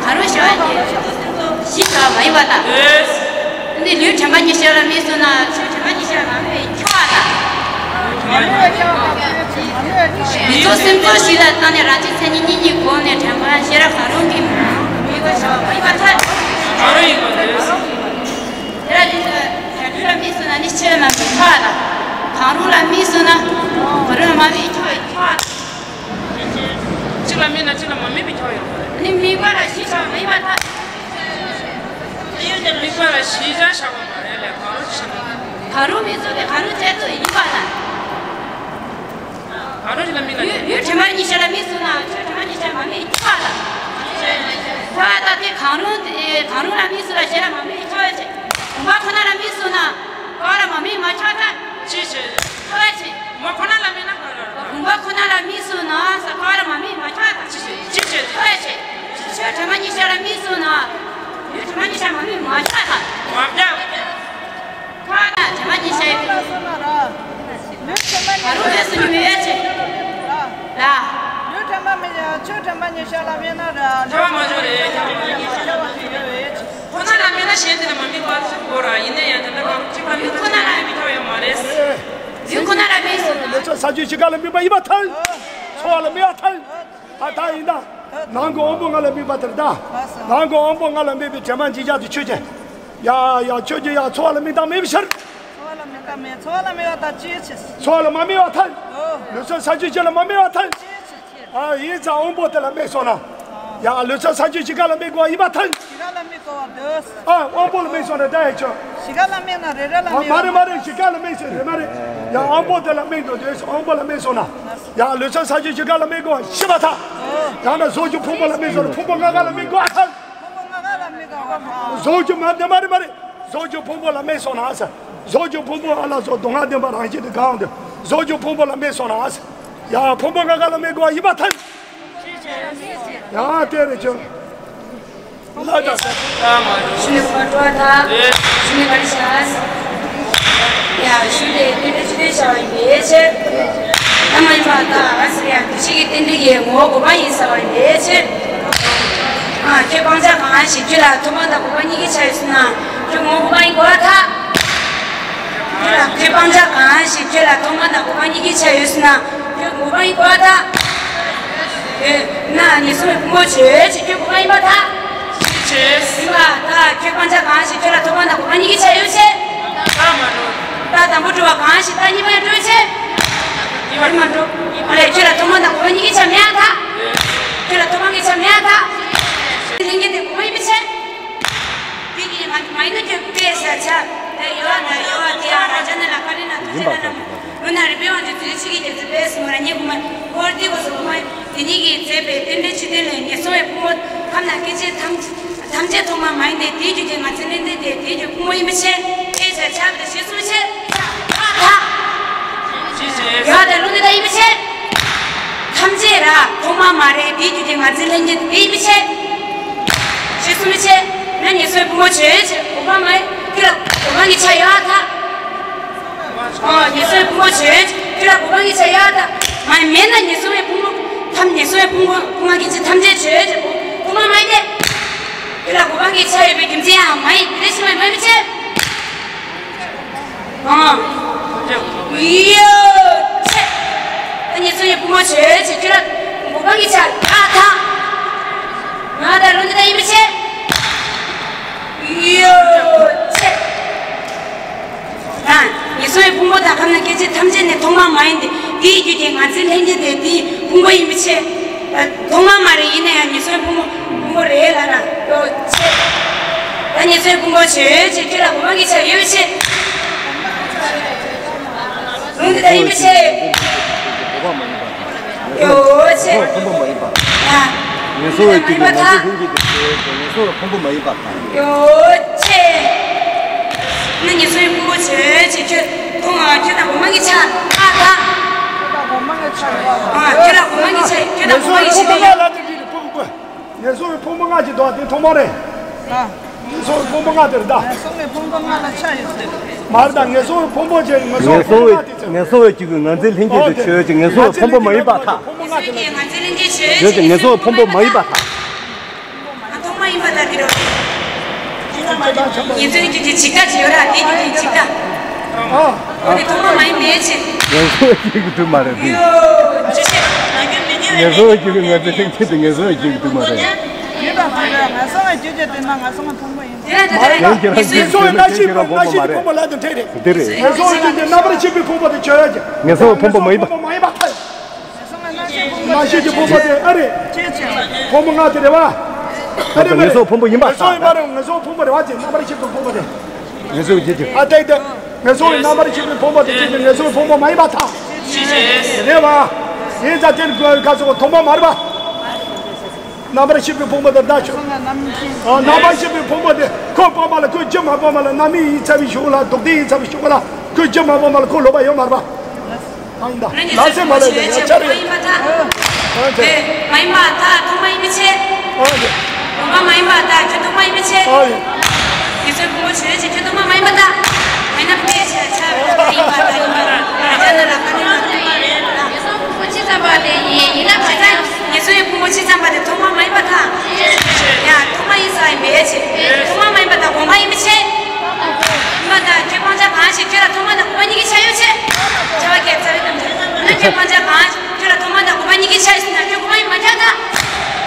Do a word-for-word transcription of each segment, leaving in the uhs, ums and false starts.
གང་རུང་བྱ་བ་ཡིན། གཞི་བྱ་བ་མ་ཡིན་པ་དང་། འདི་ལུས་དྲན་པ་ཉེར་ཤར་ལ་དམིགས་སོང་ན་ཆོས་དྲན་པ་ཉེར་ཤར་མ་དམིགས་པའི་ཁྱབ་པ་དང་། ལུས་ཚོགས་སེམས་ཚོགས་གཞི་ལ་བརྟེན་ནས་རང་ཆས་མཚན་ཉིད་གཉིས་ཀྱི་སྒོ་ནས་དྲན་པ་ཤེས་རབ་གང་རུང་གིས་དམིགས་པ་བྱ་བ་མ་ཡིན་པར་ཐལ། གང་རུང་ཡིན་པ་དེ། དེ་ལ་ལུས་དྲན་པ་ལ་དམིགས་སོང་ན་ནི་ཆོས་མ་དམིགས་པའི་ཁྱབ་པ་དང་། གང་རུང་ལ་དམིགས་སོང་ན་གང་རུང་ལ་མ་དམིགས་པའི་ཁྱབ་པའི་ཁྱབ་པ་དང་། གཅིག་ལ་དམིགས་ན་གཅིག་ལ་མ་དམིགས་པའི་ཁྱབ་པ་ཡོད་པ་རེད། ནི་དམིགས་པ་ལ་གཞི་བྱ་བ་མ་ཡིན་པར་ཐལ། ཡུལ་ནི་དམིགས་པ་ལ་གཞི་བྱ་བྱ་བ་མ་རེད་ལས་གང་རུང་ཞེ་ན། གང་རུང་མི་རྫོགས་པའི་གང་རུང་བཅད་རྫོགས་ཡིན་པ་དང་། གང་རུང་ཞིག་ལ་དམིགས་ན། ཡུལ་ཡུལ་དྲན་པ་ཉེར་ཤར་ལ་དམིགས་སོང་ན་ཆོས་དྲན་པ་ཉེར་ཤར་མ་དམིགས་ཁྱབ་པ་དང་། ཁྱབ་པ་དང་དེ་གང་རུང་དེ་གང་རུང་ལ་དམིགས་སོང་ན་ཤེས་རབ་མ་དམིགས་ཁྱབ་པ་བྱེད། བུམ་པ་ཁོ་ན་ལ་དམིགས་སོང་ན་ཀ་བ་ལ་མ་དམིགས་མ་ཁྱབ་པ་དང་། ཅི་བྱེད། ཁྱབ་པ་བྱེད། བུམ་པ་ཁོ་ན་ལ་དམིགས་ན་ཀ་བ་ལ། བུམ་པ་ཁོ་ན་ལ་དམིགས་སོང་ན་ས་ཀ་བ་ལ་མ་དམིགས་མ་ཁྱབ་པ་དང་། ཅི་བྱེད། ཅི་བྱེད། ཁྱབ་པ་བྱེད། ཆོས་དྲན་པ་ཉེར་ཤར་ལ་དམིགས་སོང་ན་ཡུལ་དྲན་པ་ཉེར་ཤར་མ་དམིགས་མ་ཁྱབ་པ་དང་། མ་ཁྱབ། ཁ་དང་དྲན་པ་ཉེར་ཤར་ཡོད། ལུས་དྲན་པ་ཉེར་ཤར་ཡོད་ཟེར་ནས་མི་ཡོད་ཅེས། ལ། ལུས་དྲན་པ་མི་ཆོས་དྲན་པ་ཉེར་ཤར་ལ་དམིགས་ན་ར། ཁྱབ་པ་མ་བྱུང་རེད། ཁྱབ་པ་ཡོད་ཅེས། ཁོ་ན་ལ་དམིགས་ན་གཞན་དེ་ལ་མ་དམིགས་པ་ཟེར་གོ་ར། ཡིན་ན་ཡང་དེ་འདྲ་གང་གཅིག་ལ་དམིགས་ན་གཅིག་ལ་དམིགས་ཁྱབ་པ་ཡོད་མ་རེད། ལུས་ཁོ་ན་ལ་དམིགས་སོང་ན། ལུས་ཚོགས་ས་བཅུ་གཅིག་ག་ལ་དམིགས་པ་ཡིན་པར་ཐལ། ཚོགས་ལ་དམིགས་པར་ཐལ། ཨ་ད་ཡིན་ད། ནང་གི་དབང་པོ་ལྔ་ལ་དམིགས་པ་དེར་ད། ནང་གི་དབང་པོ་ལྔ་ལ་དམིགས་པའི་དྲན་པ་འཇིགས་བྱ་དེ་ཆོས་ཅན། ཡ་ཡ་ཆོས་ཅན། ཡ་ཚོགས་ལ་དམིགས་དང་དམིགས་པའི་ཕྱིར། ཚོགས་ལ་དམིགས་དང་མེད། ཚོགས་ལ་དམིགས་པ་དང་ཅི་ཕྱིར། ཚོགས་ལ་མ་དམིགས་པར་ཐལ། ལུས་ཚོགས་ས་བཅུ་གཅིག་ལ་མ་དམིགས་པར་ཐལ། ཨ་ཡིན་ཙང་དབང་པོ་དེ་ལ་དམིགས་སོང་ན། ཡ་ལུས་ཚོགས་ས་བཅུ་གཅིག་ག་ལ་དམིགས་དགོས་པ་ཡིན་པར་ཐལ། གཞི་ག་ལ་དམིགས་དགོས་པ་འདོད། ཨ་དབང་པོ་ལ་དམིགས་སོང་ན་འདྲ་ཡི་ཆོས། གཞི་ག་ལ་དམིགས་ན་རེ་རེ་ལ་དམིགས། མ་རེད་མ་རེད། གཞི་ག་ལ་དམིགས་ཟེར་རེད་མ་རེད། ཡ་དབང་པོ་དེ་ལ་དམིགས་འགྲོ་འདོད། དབང་པོ་ལ་དམིགས་སོང་ན། ཡང་ལུས་ཚོགས་ས་བཅུ་གཅིག་ག་ལ་དམིགས་དགོས་པ་ཤེས་པར་ཐལ། ཡང་ན་གཟུགས་ཀྱི་ཕུང་པོ་ལ་དམིགས་སོང་ན་ཕུང་པོ་ལྔ་ག་ལ་དམིགས་དགོས་པ་ཐལ། ཕུང་པོ་ལྔ་ག་ལ་དམིགས་དགོས་པ་ཐལ། གཟུགས་ཀྱི་མ་དེ་མ་རེད་མ་རེད། གཟུགས་ཀྱི་ཕུང་པོ་ལ་དམིགས་སོང་ན་ཟེར། གཟུགས་ཀྱི་ཕུང་པོ་ཨ་ལ་སོགས་སྡུག་བསྔལ་བདེན་པ་རང་བཞིན་དུ་གང་དུ། གཟུགས་ཀྱི་ཕུང་པོ་ལ་དམིགས་སོང་ན་ཟེར། ཡང་ཕུང་པོ་ལྔ་ག་ལ་དམིགས་དགོས་པ་ཡིན་པར་ཐལ། ཡང་དེ་རེད་ཆོས། ལ་དང་། ཞུ་ནས་བུ་མ་འགྲོ་བ་དང་། ཞུ་ནས་ག་རེ་བྱ། ཡ་ཞུ་ལས་རྟེན་འབྲེལ་ཆོས་དོན་བྱ་བ་ཡིན་པའི་ཕྱིར། ད་མ་ཡིན་པ་དང་ཟེར་ཡང་འདུ་བྱེད་ཀྱི་རྟེན་འབྲེལ་གྱི་ངོ་བོ་གོ་འཕང་ཡིན་ཟེར་བ་ཡིན་པའི་ཕྱིར། ཨ་ཁྱོད་སྤང་བྱ་གང་ཞིག་ཁྱོད་ལ་ཐོག་མ་དང་གོ་འཕང་གཉིས་ཀྱི་ཆ་ཡོད་ཟེར་ན་ཁྱོད་ངོ་བོ་གོ་འཕང་ཡིན་དགོས་པར་ཐལ། ཁྱོད་ལ་ཁྱོད་སྤང་བྱ་གང་ཞིག་ཁྱོད་ལ་ཐོག་མ་དང་གོ་འཕང་གཉིས་ཀྱི་ཆ་ཡོད་ཟེར་ན། ཁྱོད་གོ་འཕང་ཡིན་དགོས་པར་ཐལ། ཡོད་ན་ངེས་བཟུང་བའི་ཕུང་པོ་ཆོས་ཅན་ཁྱོད་གོ་འཕང་ཡིན་པར་ཐལ། ཡིན་པར་ཐལ། ཁྱོད་སྤང་བྱ་གང་ཞིག་ཁྱོད་ལ་ཐོག་མ་དང་གོ་འཕང་གཉིས་ཀྱི་ཆ་ཡོད་ཅེས། རྟགས་དང་པོ་གྲུབ་པ་གང་ཞིག་རྟགས་གཉིས་པ་ཡང་གྲུབ་ཅེས། གཉིས་པ་མ་གྲུབ། ཨ་ལས་ཁྱོད་ལ་ཐོག་མ་དང་གོ་འཕང་གཉིས་ཀྱི་ཆ་མེད་པར་ཐལ། ཁྱོད་ལ་ཐོག་མ་གི་ཆ་མེད་པར་ཐལ། ལྷན་སྐྱེས་དེ་གོ་འཕང་ཡིན་པའི་ཕྱིར། དེ་གི་མ་མ་ཡིན་ན་ཁྱོད་དཔེ་བཞག་བྱ། དེ་ཡོད་ན་ཡོད་པ་དེ་ཡང་རང་ཅག་ནི་ལ་ཁ་རི་ན་ཐུགས་རྗེ་ན་ན། འོ་ན་རི་པའི་དབང་ཕྱུག་ཚུལ་ཁྲིམས་ཀྱི་རྒྱལ་མཚན་དཔལ་གསུམ་རང་ཉིད་ཕུང་པོ་འཁོར་འདས་སྒོ་གསུམ་ཕུང་པོ་དེ་ཉིད་ཀྱིས་མཛད་པའི་རྟེན་འབྲེལ་ཆོས་དོན་ལས་ངེས་བཟུང་བའི་ཕུང་པོ་ཁམས་དང་སྐྱེ་མཆེད་ཐམས་ཐམས་ཅད་ཐོག་མ་མ་ཡིན་ཏེ་དེའི་རྒྱུ་དེ་ང་འཛིན་ལྷན་སྐྱེས་ཏེ་དེའི་རྒྱུ་ཕུང་པོ་ཡིན་པའི་ཕྱིར། ཨེ་ཅེ་ཆ་བ་དང་ཞེས་གསུངས་ཕྱིར། ཡ་ཐ། ཡ་དང་ལུང་འདི་ལྟར་ཡིན་པའི་ཕྱིར། ཐམས་ཅད་ར་ཐོག་མ་མ་རེད་དེའི་རྒྱུ་དེ་ང་འཛིན་ལྷན་སྐྱེས་ཏེ་དེ་ཡིན་པའི་ཕྱིར། ཞེས་གསུངས་པའི་ཕྱིར། ན་ངེས་བཟུང་བའི་ཕུང་པོ་ཆོས་ཅན་གོ་འཕང་མ་ཡིན་ཁྱོད་ལ་གོ་འཕང་གི་ཆ་ཡོད་ཨ་ཐ། ཨོ་ངེས་བཟུང་བའི་ཕུང་པོ་ཆོས་ཅན་ཁྱོད་ལ་གོ་འཕང་གི་ཆ་ཡོད་ཨ་ཐ། མ་ཡིན་མེད་ན་ངེས་བཟུང་བའི་ཕུང་པོ་ཐམས་ངེས་བཟུང་བའི་ཕུང་པོ་ཕུང་པོ་གི་ཆ་ཐམས་ཅད་ཆོས་ཅན་གོ་འཕང་མ་ཡིན་ཏེ། ཁྱོད་ལ་གོ་འཕང་གི་ཆ་ཡོད་པའི་རྒྱུ་མཚན་ཡང་མ་ཡིན་དེ་འདྲ་ཞིག་མ་ཡིན་མ་ཡིན་པའི་ཕྱིར། ཨང་། ཡོད་ཚད། ད་ངེས་བཟུང་བའི་ཕུང་པོ་ཆོས་ཅན་ཁྱོད་ལ་གོ་འཕང་གི་ཆ་ཨ་ཐ། ང་ད་རུང་འདི་ལྟར་ཡིན་པའི་ཕྱིར། ཡོད་ཚད། ད་ངེས་བཟུང་བའི་ཕུང་པོ་དང་ཁམས་དང་སྐྱེ་མཆེད་ཐམས་ཅད་ནི་ཐོག་མ་མ་ཡིན་ཏེ་དེའི་རྒྱུ་དེ་ང་འཛིན་ལྷན་སྐྱེས་ཏེ་དེའི་ཕུང་པོ་ཡིན་པའི་ཕྱིར། ཐོག་མ་མ་རེད་ཡིན་ན་ཡང་ངེས་བཟུང་ཕུང་པོ་ཕུང་པོ་རེད་ལ་ར་ཡོད་ཅེས། ད་ངེས་བཟུང་ཕུང་པོ་ཆོས་ཅན་ཁྱོད་ལ་གོ་འཕང་གི་ཆ་ཡོད་ཅེས། ལུང་འདི་ལྟར་ཡིན་པའི་ཕྱིར། ཡོད་ཅེས། ཕུང་པོ་མ་ཡིན་པ། ངེས་བཟུང་བའི་རྒྱུ་དེ་ང་ཚོ་ལྷན་སྐྱེས་ཀྱི་ཆོས་ཅན་ངེས་བཟུང་བའི་ཕུང་པོ་མ་ཡིན་པ་དང་། ཡོད་ཅེས། ན་ངེས་བཟུང་ཕུང་པོ་ཆོས་ཅན་ཁྱོད་ཐོག་མ་ཁྱོད་དང་གོ་འཕང་གི་ཆ་ཨ་ཐ། ཁྱོད་དང་གོ་འཕང་གི་ཆ་ཡོད་ཨ། ཁྱོད་དང་གོ་འཕང་གི་ཆ་ཁྱོད་དང་གོ་འཕང་གི་ཆ་ཡོད། ངེས་བཟུང་བའི་ཕུང་པོ་ལྔ་ལ་དེ་རིགས་ཕུང་པོ། ངེས་བཟུང་བའི་ཕུང་པོ་ལྔ་ཅིག་འདུག་དེ་ཐོག་མ་རེད། ངེས་བཟུང་བའི་ཕུང་པོ་ལྔ་དེ་རེད་ད། ངེས་བཟུང་བའི་ཕུང་པོ་ལྔ་ལ་ཆ་ཡོད་ཟེར། མ་རེད་ད་ངེས་བཟུང་བའི་ཕུང་པོ་ཅན་ངེས་བཟུང་བའི་ཕུང་པོ་ལྔ་དེ་ཚོ། ངེས་བཟུང་བའི་རྒྱུ་ཀུན་ང་འཛིན་ལྷན་སྐྱེས་དུ་ཆོས་ཅན་ངེས་བཟུང་བའི་ཕུང་པོ་མ་ཡིན་པར་ཐལ། ཕུང་པོ་ལྔ་དེ་ལ། ང་འཛིན་ལྷན་སྐྱེས་ཆོས་ཅན་ངེས་བཟུང་བའི་ཕུང་པོ་མ་ཡིན་པར་ཐལ། ཐོག་མ་ ད་དེ་རུ། ཉི་ཚོའི་རྒྱུད་ཀྱི་འཇིག་ལྟ་ཅིག་ཡོད་ར། དེའི་རྒྱུད་ཀྱི་འཇིག་ལྟ། ཨ། འོ་དེ་ཐོག་མ་མ་ཡིན་པའི་ཕྱིར། ངལ་གསོ་བྱེད་ཀྱི་འདུག་མ་རེད་དེ། ཡོ། ཅི་ཞིག་ངལ་གསོ་བྱེད་ཀྱི། ངལ་གསོ་བྱེད་ཀྱི་འདུག་མ་རེད། ཡིན་དང་མ་རེད། ངལ་གསོ་བའི་རྒྱུད་ཀྱི་དེ་ན་ངལ་གསོ་བ་ཐོག་མ་ཡིན། དེ་ལ་དེ་ལ་ངལ་གསོ་བའི་ནང་བཞིན་ཁོ་མོ་ལ་དང་འཕྲད་རེད། དེ་རེད། ངལ་གསོ་བའི་རྒྱུད་ཀྱི་རྣམ་པར་ཤེས་པའི་ཕུང་པོ་དེ་ཆོས་ཀྱི། ངལ་གསོ་བའི་ཕུང་པོ་མ་ཡིན་པ། མ་ཡིན་པ། རྣམ་ཤེས་ཀྱི་ཕུང་པོ་དེ་ཨ་རེད། ཕུང་པོ་ལྔ་དེ་རེད་བ། ཨ་རེད་བས། ངལ་གསོ་ཕུང་པོ་ཡིན་པ། ངལ་གསོ་ཡིན་པ་རེད། ངལ་གསོ་ཕུང་པོ་རེད་བ། དེ་རྣམ་པར་ཤེས་པའི་ཕུང་པོ་དེ། ངལ་གསོ་ཡི་རྒྱུད་ཀྱི། ཨ་ཏེ་ཏེ། ངལ་གསོ་ཡི་རྣམ་པར་ཤེས་པའི་ཕུང་པོ་དེ་ཅི་སྟེ་ངལ་གསོའི་ཕུང་པོ་མ་ཡིན་པར་ཐལ། རེད་བ། ཡིན་ཙང་དེར་ག་སོགས་ཐོག་མ་མ་རེད་བ། རྣམ་པར་ཤེས་པའི་ཕུང་པོ་དེ་ད་ཆོག་ཨ། རྣམ་པར་ཤེས་པའི་ཕུང་པོ་དེ་ཁོ་སྤངས་པ་ལ་ཁོ་རྒྱུ་མ་སྤངས་པ་ལ་རྣམ་སྨིན་ཡིན་ཚར་བའི་གཞུག་ལ་ལྡོག་ལྡན་ཡིན་ཚར་བའི་གཞུག་ལ་ཁོ་རྒྱུ་མ་སྤངས་པ་ལ་ཁོ་ལོག་པ་ཡོད་མ་རེད་བ། ཨ་ཡིན་ད། ལ་སེ་མ་ལ་ཡ་ཆ་རེད། མ་ཡིན་པར་ཐལ། ཨ་ཅེ། མ་ཡིན་པར་ཐལ། ཐོག་མ་ཡིན་པའི་ཕྱིར། ཨ་ཅེ། དགོངས་པ་མ་ཡིན་པར་ཐལ། ཁྱོད་ཐོག་མ་ཡིན་པའི་ཕྱིར། ཨ་ཡིན། ངལ་གསོའི་ཕུང་པོ་ཆོས་ཅན། ཁྱོད་ཐོག་མ་མ་ཡིན་པར་ཐལ། མ་ཡིན་ན་ཕུང་པོའི་ཕྱིར་ཆ་བའི་ཐོག་མ་ཡིན་པར་ཐལ། ཡིན་པར་ཐལ། ཡིན་པར་ཐལ། ངལ་གསོའི་ཕུང་པོ་ཇི་ཙམ་པ་དེ་ཡིན། ཡིན་ན་ཕྱིར་ཐལ། ངལ་གསོའི་ཕུང་པོ་ཇི་ཙམ་པ་དེ་ཐོག་མ་མ་ཡིན་པར་ཐལ། ཡ། ཐོག་མ་ཡིན་ས་ཡིན་པའི་ཕྱིར། ཐོག་མ་མ་ཡིན་པར་ཐལ། དགོངས་པ་ཡིན་པའི་ཕྱིར། ཡིན་པར་ཐལ། ཁྱོད་སྤང་བྱ་གང་ཞིག་ཁྱོད་ལ་ཐོག་མ་དང་དགོངས་པ་གཉིས་ཀྱི་ཆ་ཡོད་ཕྱིར། བྱ་བ་སྐྱེ་ཚར་བའི་གཏམ་བྱ། ན་ཁྱོད་སྤང་བྱ་གང་ཞིག་ཁྱོད་ལ་ཐོག་མ་དང་དགོངས་པ་གཉིས་ཀྱི་ཆ་ཡོད་ཟེར་ན་ཁྱོད་དགོངས་པ་ཡིན་མ་ཁྱབ་ད།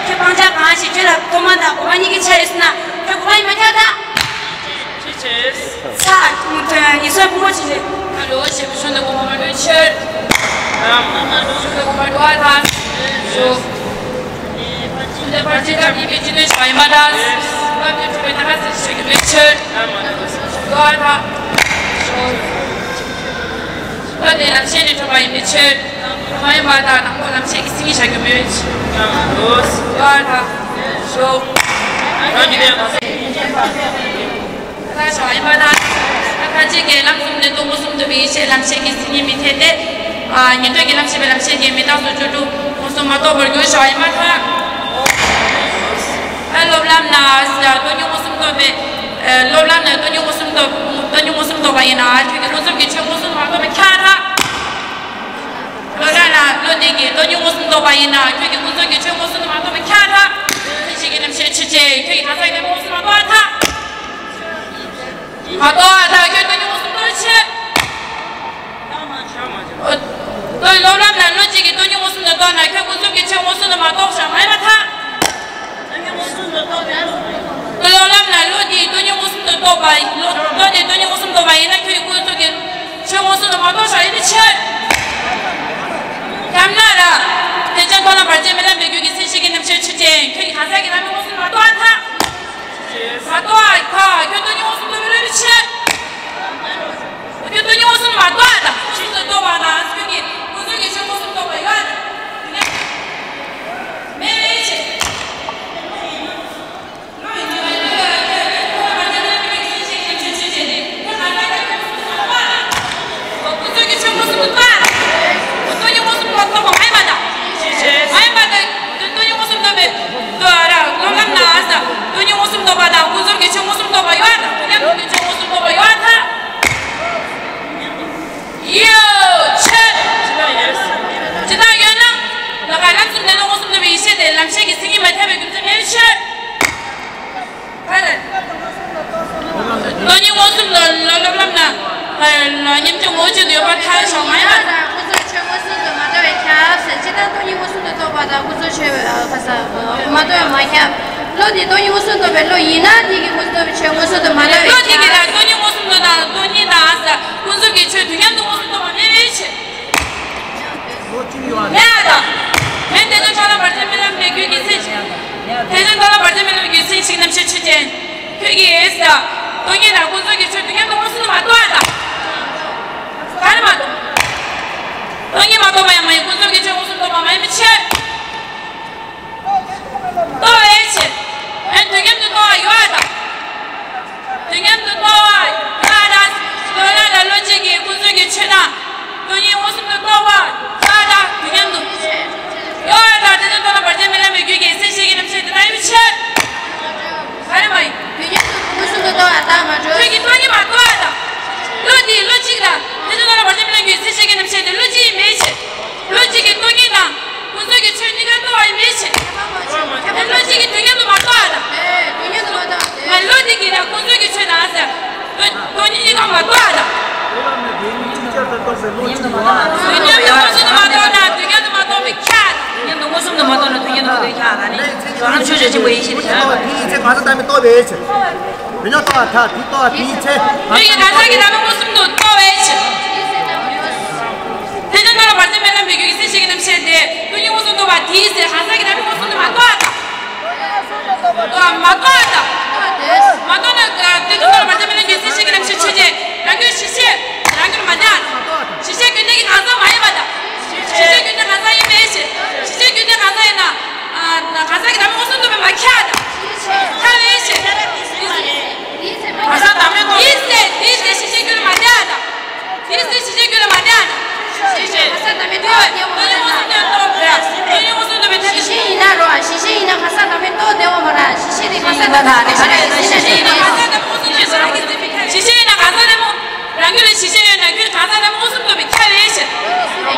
ཁྱོད་སྤང་བྱ་གང་ཞིག་ཁྱོད་ལ་ཐོག་མ་དང་དགོངས་པ་གཉིས་ཀྱི་ཆ་ཡོད་ཟེར་ན་ཁྱོད་དགོངས་པ་ཡིན་མ་ཁྱབ་ད། ཚ། ངལ་གསོའི་ཕུང་པོ་ཆེ་ཆེ། ཁ་ལོ་ཞེས་པའི་ཤོ་ནི་དགོངས་པ་མ་གྲོལ་ཕྱིར། ཤོ་ནི་དགོངས་པ་གྲོལ་བ་དང་། ཤོ། འདི་བར་ཆད་ཐབས་ཡིན་པའི་སྤྱི་དོན་བྱ་བ་ཡིན་པ་དང་། སྐབས་དེར་གྲུབ་པའི་ཐ་ཁ་ཟེར་ཞིག་གི་མེད་ཕྱིར། གྲོལ་བ་དང་། ཤོ། སྐབས་དེ་ལམ་ཤེས་ནས་གྲུབ་པ་ཡིན་པའི་ཕྱིར། མ་ཡིན་པ་དང་ནང་པ་ལམ་ཤེས་ཀྱི་མཚན་ཉིད་བྱ་རྒྱུ་མེད། ལོ། ལོ་དང་། ཞོག་ད་ཞོག་ཡིན་པ་དང་། ཐ་ཚིག་གི་ལམ་གསུམ་ནི་སྟོང་ཉིད་གསུམ་འདུས་པའི་ཡེ་ཤེས་ལམ་ཤེས་ཀྱི་མཚན་ཉིད་མི་འཐད་དེ། ཉན་ཐོས་ཀྱི་ལམ་ཤེས་པའི་ལམ་ཤེས་ཀྱི་མི་རྟག་སོགས་བཅུ་དྲུག་མངོན་སུམ་མ་རྟོགས་པར་འགྱུར་ཞོག་ཡིན་པར་ཐལ། སློབ་ལམ་ན་སྟོང་ཉིད་མངོན་སུམ་རྟོགས་པའི། སློབ་ལམ་ན་སྟོང་ཉིད་མངོན་སུམ་རྟོགས། སྟོང་ཉིད་མངོན་སུམ་རྟོགས་པ་ཡིན་ན་ཁྱོད་ཀྱིས་ཀུན་རྫོབ་ཀྱི་ཆོས་མངོན་སུམ་དུ་མ་རྟོགས་པས་ཁྱབ་པར་ཐལ། སློབ་ལམ་ན་བློ་འདས་ཀྱིས་སྟོང་ཉིད་མངོན་སུམ་རྟོགས་པ་ཡིན་ན་ཁྱོད་ཀྱིས་ཀུན་རྫོབ་ཀྱི་ཆོས་མངོན་སུམ་དུ་མ་རྟོགས་པས་ཁྱབ་པར་ཐལ། མཚན་ཉིད་ཀྱི་རྣམ་ཤེས་ཆོས་ཅན། ཁྱོད་ཀྱིས་གང་ཟག་གི་རྣམ་སྨིན་མངོན་སུམ་མ་རྟོགས་པར་ཐལ། མ་རྟོགས་པར་ཐལ། ཁྱོད་སྟོང་ཉིད་མངོན་སུམ་རྟོགས་པའི་ཕྱིར། སློབ་ལམ་ན་བློ་འདས་ཀྱིས་སྟོང་ཉིད་མངོན་སུམ་དུ་རྟོགས་ན་ཁྱོད་ཀུན་རྫོབ་ཀྱི་ཆོས་མངོན་སུམ་དུ་མ་རྟོགས་ཤག་མ་ཡིན་པར་ཐལ། སློབ་ལམ་ན་བློ་འདས་སྟོང་ཉིད་མངོན་སུམ་དུ་རྟོགས་པ། བློ་བློ་འདས་སྟོང་ཉིད་མངོན་སུམ་རྟོགས་པ་ཡིན་ན་ཁྱོད་ཀྱིས་ཀུན་རྫོབ་ཀྱི་ཆོས་མངོན་སུམ་དུ་མ་རྟོགས་ཤག་ཡིན་པའི་ཕྱིར། ཁྱབ་ན་ར། དེ་ཅན་མཐོང་ལམ་བར་ཆད་མེད་ལམ་པའི་རྒྱུད་ཀྱི་མཚན་གཞི་གི་རྣམ་ཤེས་ཆོས་ཅན། ཁྱོད་ཀྱིས་གང་ཟག་གི་རྣམ་སྨིན་མངོན་སུམ་དུ་མ་རྟོགས་པར་ཐལ། མ་རྟོགས་པར་ཐལ། ཁྱོད་སྟོང་ཉིད་མངོན་སུམ་རྟོགས་པའི་བློ་ཡིན་པའི་ཕྱིར། ཁྱོད་སྟོང་ཉིད་མངོན་སུམ་མ་རྟོགས་པ་དང་། མངོན་སུམ་དུ་རྟོགས་པ་དང་། ཁྱོད་ཀྱིས་ཀུན་རྫོབ་ཀྱི་ཆོས་མངོན་སུམ་རྟོགས་པ་ཡོད་དམ། མེད་པའི་ཕྱིར། ཀུན་རྫོབ་ཀྱི་ཆོས་མངོན་སུམ་དུ་རྟོགས་པ་དང་། སྟོང་ཉིད་མངོན་སུམ་དུ་རྟོགས་པ་མ་ཡིན་པ་དང་། མ་ཡིན་པ་དང་། སྟོང་ཉིད་མངོན་སུམ་རྟོགས་པའི་དོན་ར། སློབ་ལམ་ན་ཨ་ས། སྟོང་ཉིད་མངོན་སུམ་རྟོགས་པ་དང་ཀུན་རྫོབ་ཀྱི་ཆོས་མངོན་སུམ་རྟོགས་པ་ཡོད་དམ། དེ་ནས་ཀུན་རྫོབ་ཀྱི་ཆོས་མངོན་སུམ་རྟོགས་པ་ཡོད་དམ། ཡོད་ཕྱིར། ཇི་ལྟར་ཡོད་ན། ད་ག་ལམ་གསུམ་ནས་བློ་མངོན་སུམ་རྟོགས་པའི་ཡེ་ཤེས་དེ་ལམ་ཤེས་ཀྱི་མཚན་ཉིད་མ་ཐེབས་པའི་རྒྱུ་མཚན་མེད་ཕྱིར། ག་རེ། སྟོང་ཉིད་མངོན་སུམ་ལ་སློབ་ལམ་ན། ཉམས་ཀྱི་ངོ་བོ་ཅན་དུ་ཡོད་པར་ཐལ་ཞིང་མ་ཡིན་པ། ཀུན་རྫོབ་ཆོས་མངོན་སུམ་དུ་མ་རྟོགས་པས་ཁྱབ་ཟེར། ཇི་ལྟར་སྟོང་ཉིད་མངོན་སུམ་དུ་རྟོགས་པ་དང་ཀུན་རྫོབ་ཆོས་ཁ་ས་མ་རྟོགས་པས་མ་ཁྱབ། བློ་འདས་སྟོང་ཉིད་མངོན་སུམ་རྟོགས་པའི་བློ་ཡིན་ན་དེ་གིས་ཀུན་རྫོབ་ཆོས་མངོན་སུམ་དུ་མ་རྟོགས་པས་ཁྱབ། བློ་དེ་གིས་ལ་སྟོང་ཉིད་མངོན་སུམ་དུ་དང་སྟོང་ཉིད་དང་ཨ་ས་ཀུན་རྫོབ་ཀྱི་ཆོས་དུས་མཉམ་དུ་མངོན་སུམ་རྟོགས་པ་མེད་པའི་ཕྱིར། མེད་པ་དང་། མེད་དེ་ནི་མཐོང་ལམ་བར་ཆད་མེད་ལམ་པའི་རྒྱུད་ཀྱི་མཚན་ཞིག་དེ་ནི་མཐོང་ལམ་བར་ཆད་མེད་ལམ་རྒྱུད་མཚན་ཞིག་རྣམ་ཤེས་ཆོས་ཅན། ཁྱོད་ཀྱིས་ཨེ་ས། སྟོང་ཉིད་དང་ཀུན་རྫོབ་ཀྱི་ཆོས་དུས་མཉམ་དུ་མངོན་སུམ་དུ་མ་རྟོགས་པ་དང་། ག་རེ་མ་རྟོགས། སྟོང་ཉིད་མ་རྟོགས་པ་ཡང་མ་ཡིན། ཀུན་རྫོབ་ཀྱི་ཆོས་མངོན་སུམ་རྟོགས་པ་མ་ཡིན་པའི་ཕྱིར། རྟོགས་པའི་ཕྱིར། ཨེ་དུས་མཉམ་དུ་རྟོགས་པ་ཡོད་དམ། དུས་མཉམ་དུ་རྟོགས་པ་ཡོད་དམ། སློབ་ལམ་ལ་བློ་འདས་ཀྱིས་ཀུན་རྫོབ་ཀྱི་ཆོས་དང་། སྟོང་ཉིད་མངོན་སུམ་དུ་རྟོགས་པ་ཡོད་དམ། དུས་མཉམ་དུ། ཡོད་དམ། དེ་ནི་མཐོང་ལམ་བར་ཆད་མེད་ལམ་པའི་རྒྱུད་ཀྱི་མཚན་གཞི་གི་རྣམ་ཤེས་དེ་ལྟ་ཡི་ཕྱིར། ག་རེ་མ་ཡིན། དུས་མཉམ་དུ་མངོན་སུམ་དུ་རྟོགས་པ་དང་མ་གྲུབ། ཁྱོད་ཀྱིས་སྟོང་ཉིད་མ་རྟོགས་པ་དང་། བློ་འདི་བློ་གཅིག་དང་དེ་ནི་མཐོང་ལམ་བར་ཆད་མེད་ལམ་རྒྱུད་མཚན་གཞི་གི་རྣམ་ཤེས་དེ་བློ་གཅིག་ཡིན་པའི་ཕྱིར། བློ་གཅིག་གིས་སྟོང་ཉིད་དང་ཀུན་རྫོབ་ཀྱི་ཆོས་གཉིས་ཀ་རྟོགས་པ་ཡིན་པའི་ཕྱིར། བློ་གཅིག་གིས་དུས་མཉམ་དུ་མ་རྟོགས་པ་དང་། དུས་མཉམ་དུ་མངོན་སུམ་དུ་མ་རྟོགས་ན་དུས་མཉམ་དུ་མ་རྟོགས་པའི་ཁྱབ། དུས་མཉམ་དུ་མངོན་སུམ་དུ་མ་རྟོགས་ན་དུས་མཉམ་དུ་མ་རྟོགས་པའི་ཁྱབ། ད་ནི་ཚེ་རང་ཆོས་ཀྱི་ཆེན་པོ་ཡེ་ཤེས་དེ་ཁྱབ། དེའི་ཚེ་གང་ཟག་བདག་མེད་རྟོགས་པའི་ཕྱིར། མི་ཉམས་རྟོགས་པར་ཐལ། དེ་རྟོགས་པ་དེའི་ཚེ། དུས་ཀྱི་གང་ཟག་གི་བདག་མེད་མངོན་སུམ་དུ་རྟོགས་པའི་ཕྱིར། དེ་ལྟར་རྣམ་པར་བར་ཆད་མེད་ལམ་མི་འགྱུར་གྱི་སེམས་ཤེས་ཀྱི་རྣམ་ཤེས་དེ། དུས་མཉམ་མངོན་སུམ་རྟོགས་པ་དེའི་ཚེ་གང་ཟག་གི་བདག་མེད་མངོན་སུམ་དུ་མ་རྟོགས་པར་ཐལ། མ་རྟོགས་དང་། མ་རྟོགས་ན་དེ་དུས་ལ་བར་ཆད་མེད་ལམ་གྱི་སེམས་ཤེས་ཀྱི་རྣམ་ཤེས་ཆོས་ཅན། རང་རྒྱུད་གཞི་ཤེས་རང་རྒྱུད་མ་ནས་ཨ། གཞི་ཤེས་རྒྱུད་ལྡན་གྱི་གང་ཟག་མ་ཡིན་པ་དང་། གཞི་ཤེས་རྒྱུད་ལྡན་གང་ཟག་ཡིན་པའི་ཕྱིར། གཞི་ཤེས་རྒྱུད་ལྡན་གང་ཟག་ཡིན་ན། ཨ། གང་ཟག་གི་བདག་མེད་མངོན་སུམ་རྟོགས་པས་མ་ཁྱབ་དང་། ཁྱབ་པའི་ཕྱིར། གང་ཟག་བདག་མེད་རྟོགས། དེའི་ཚེ་དེའི་ཚེ་གཞི་ཤེས་རྒྱུད་ལ་མ་ནས་ཨ་དང་། དེའི་ཚེ་གཞི་ཤེས་རྒྱུད་ལ་མ་ནས་ཨ་དང་། གཞི་ཤེས་གང་ཟག་བདག་མེད་རྟོགས་པ་དེ་མངོན་སུམ་རྟོགས་པས། དེ་མངོན་སུམ་རྟོགས་པའི་ཐབས་ཀྱི་གཞི་ཤེས་ཡིན་ན་རོ། གཞི་ཤེས་ཡིན་ན་གང་ཟག་བདག་མེད་རྟོགས་བདེ་བ་མ་རེད། གཞི་ཤེས་དེ་གང་ཟག་བདག་མེད་རྟོགས་བདེ་བ་མ་རེད། གཞི་ཤེས་ཡིན་ན་གང་ཟག་བདག་མེད་མངོན་སུམ་རྟོགས་པའི་ཕྱིར། གཞི་ཤེས་ཡིན་ན་གང་ཟག་བདག་མེད་རང་རྒྱུད་ལ་གཞི་ཤེས་ཡོད་ན་རྒྱུད་གང་ཟག་བདག་མེད་མངོན་སུམ་རྟོགས་པས་ཁྱབ་པའི་ཕྱིར།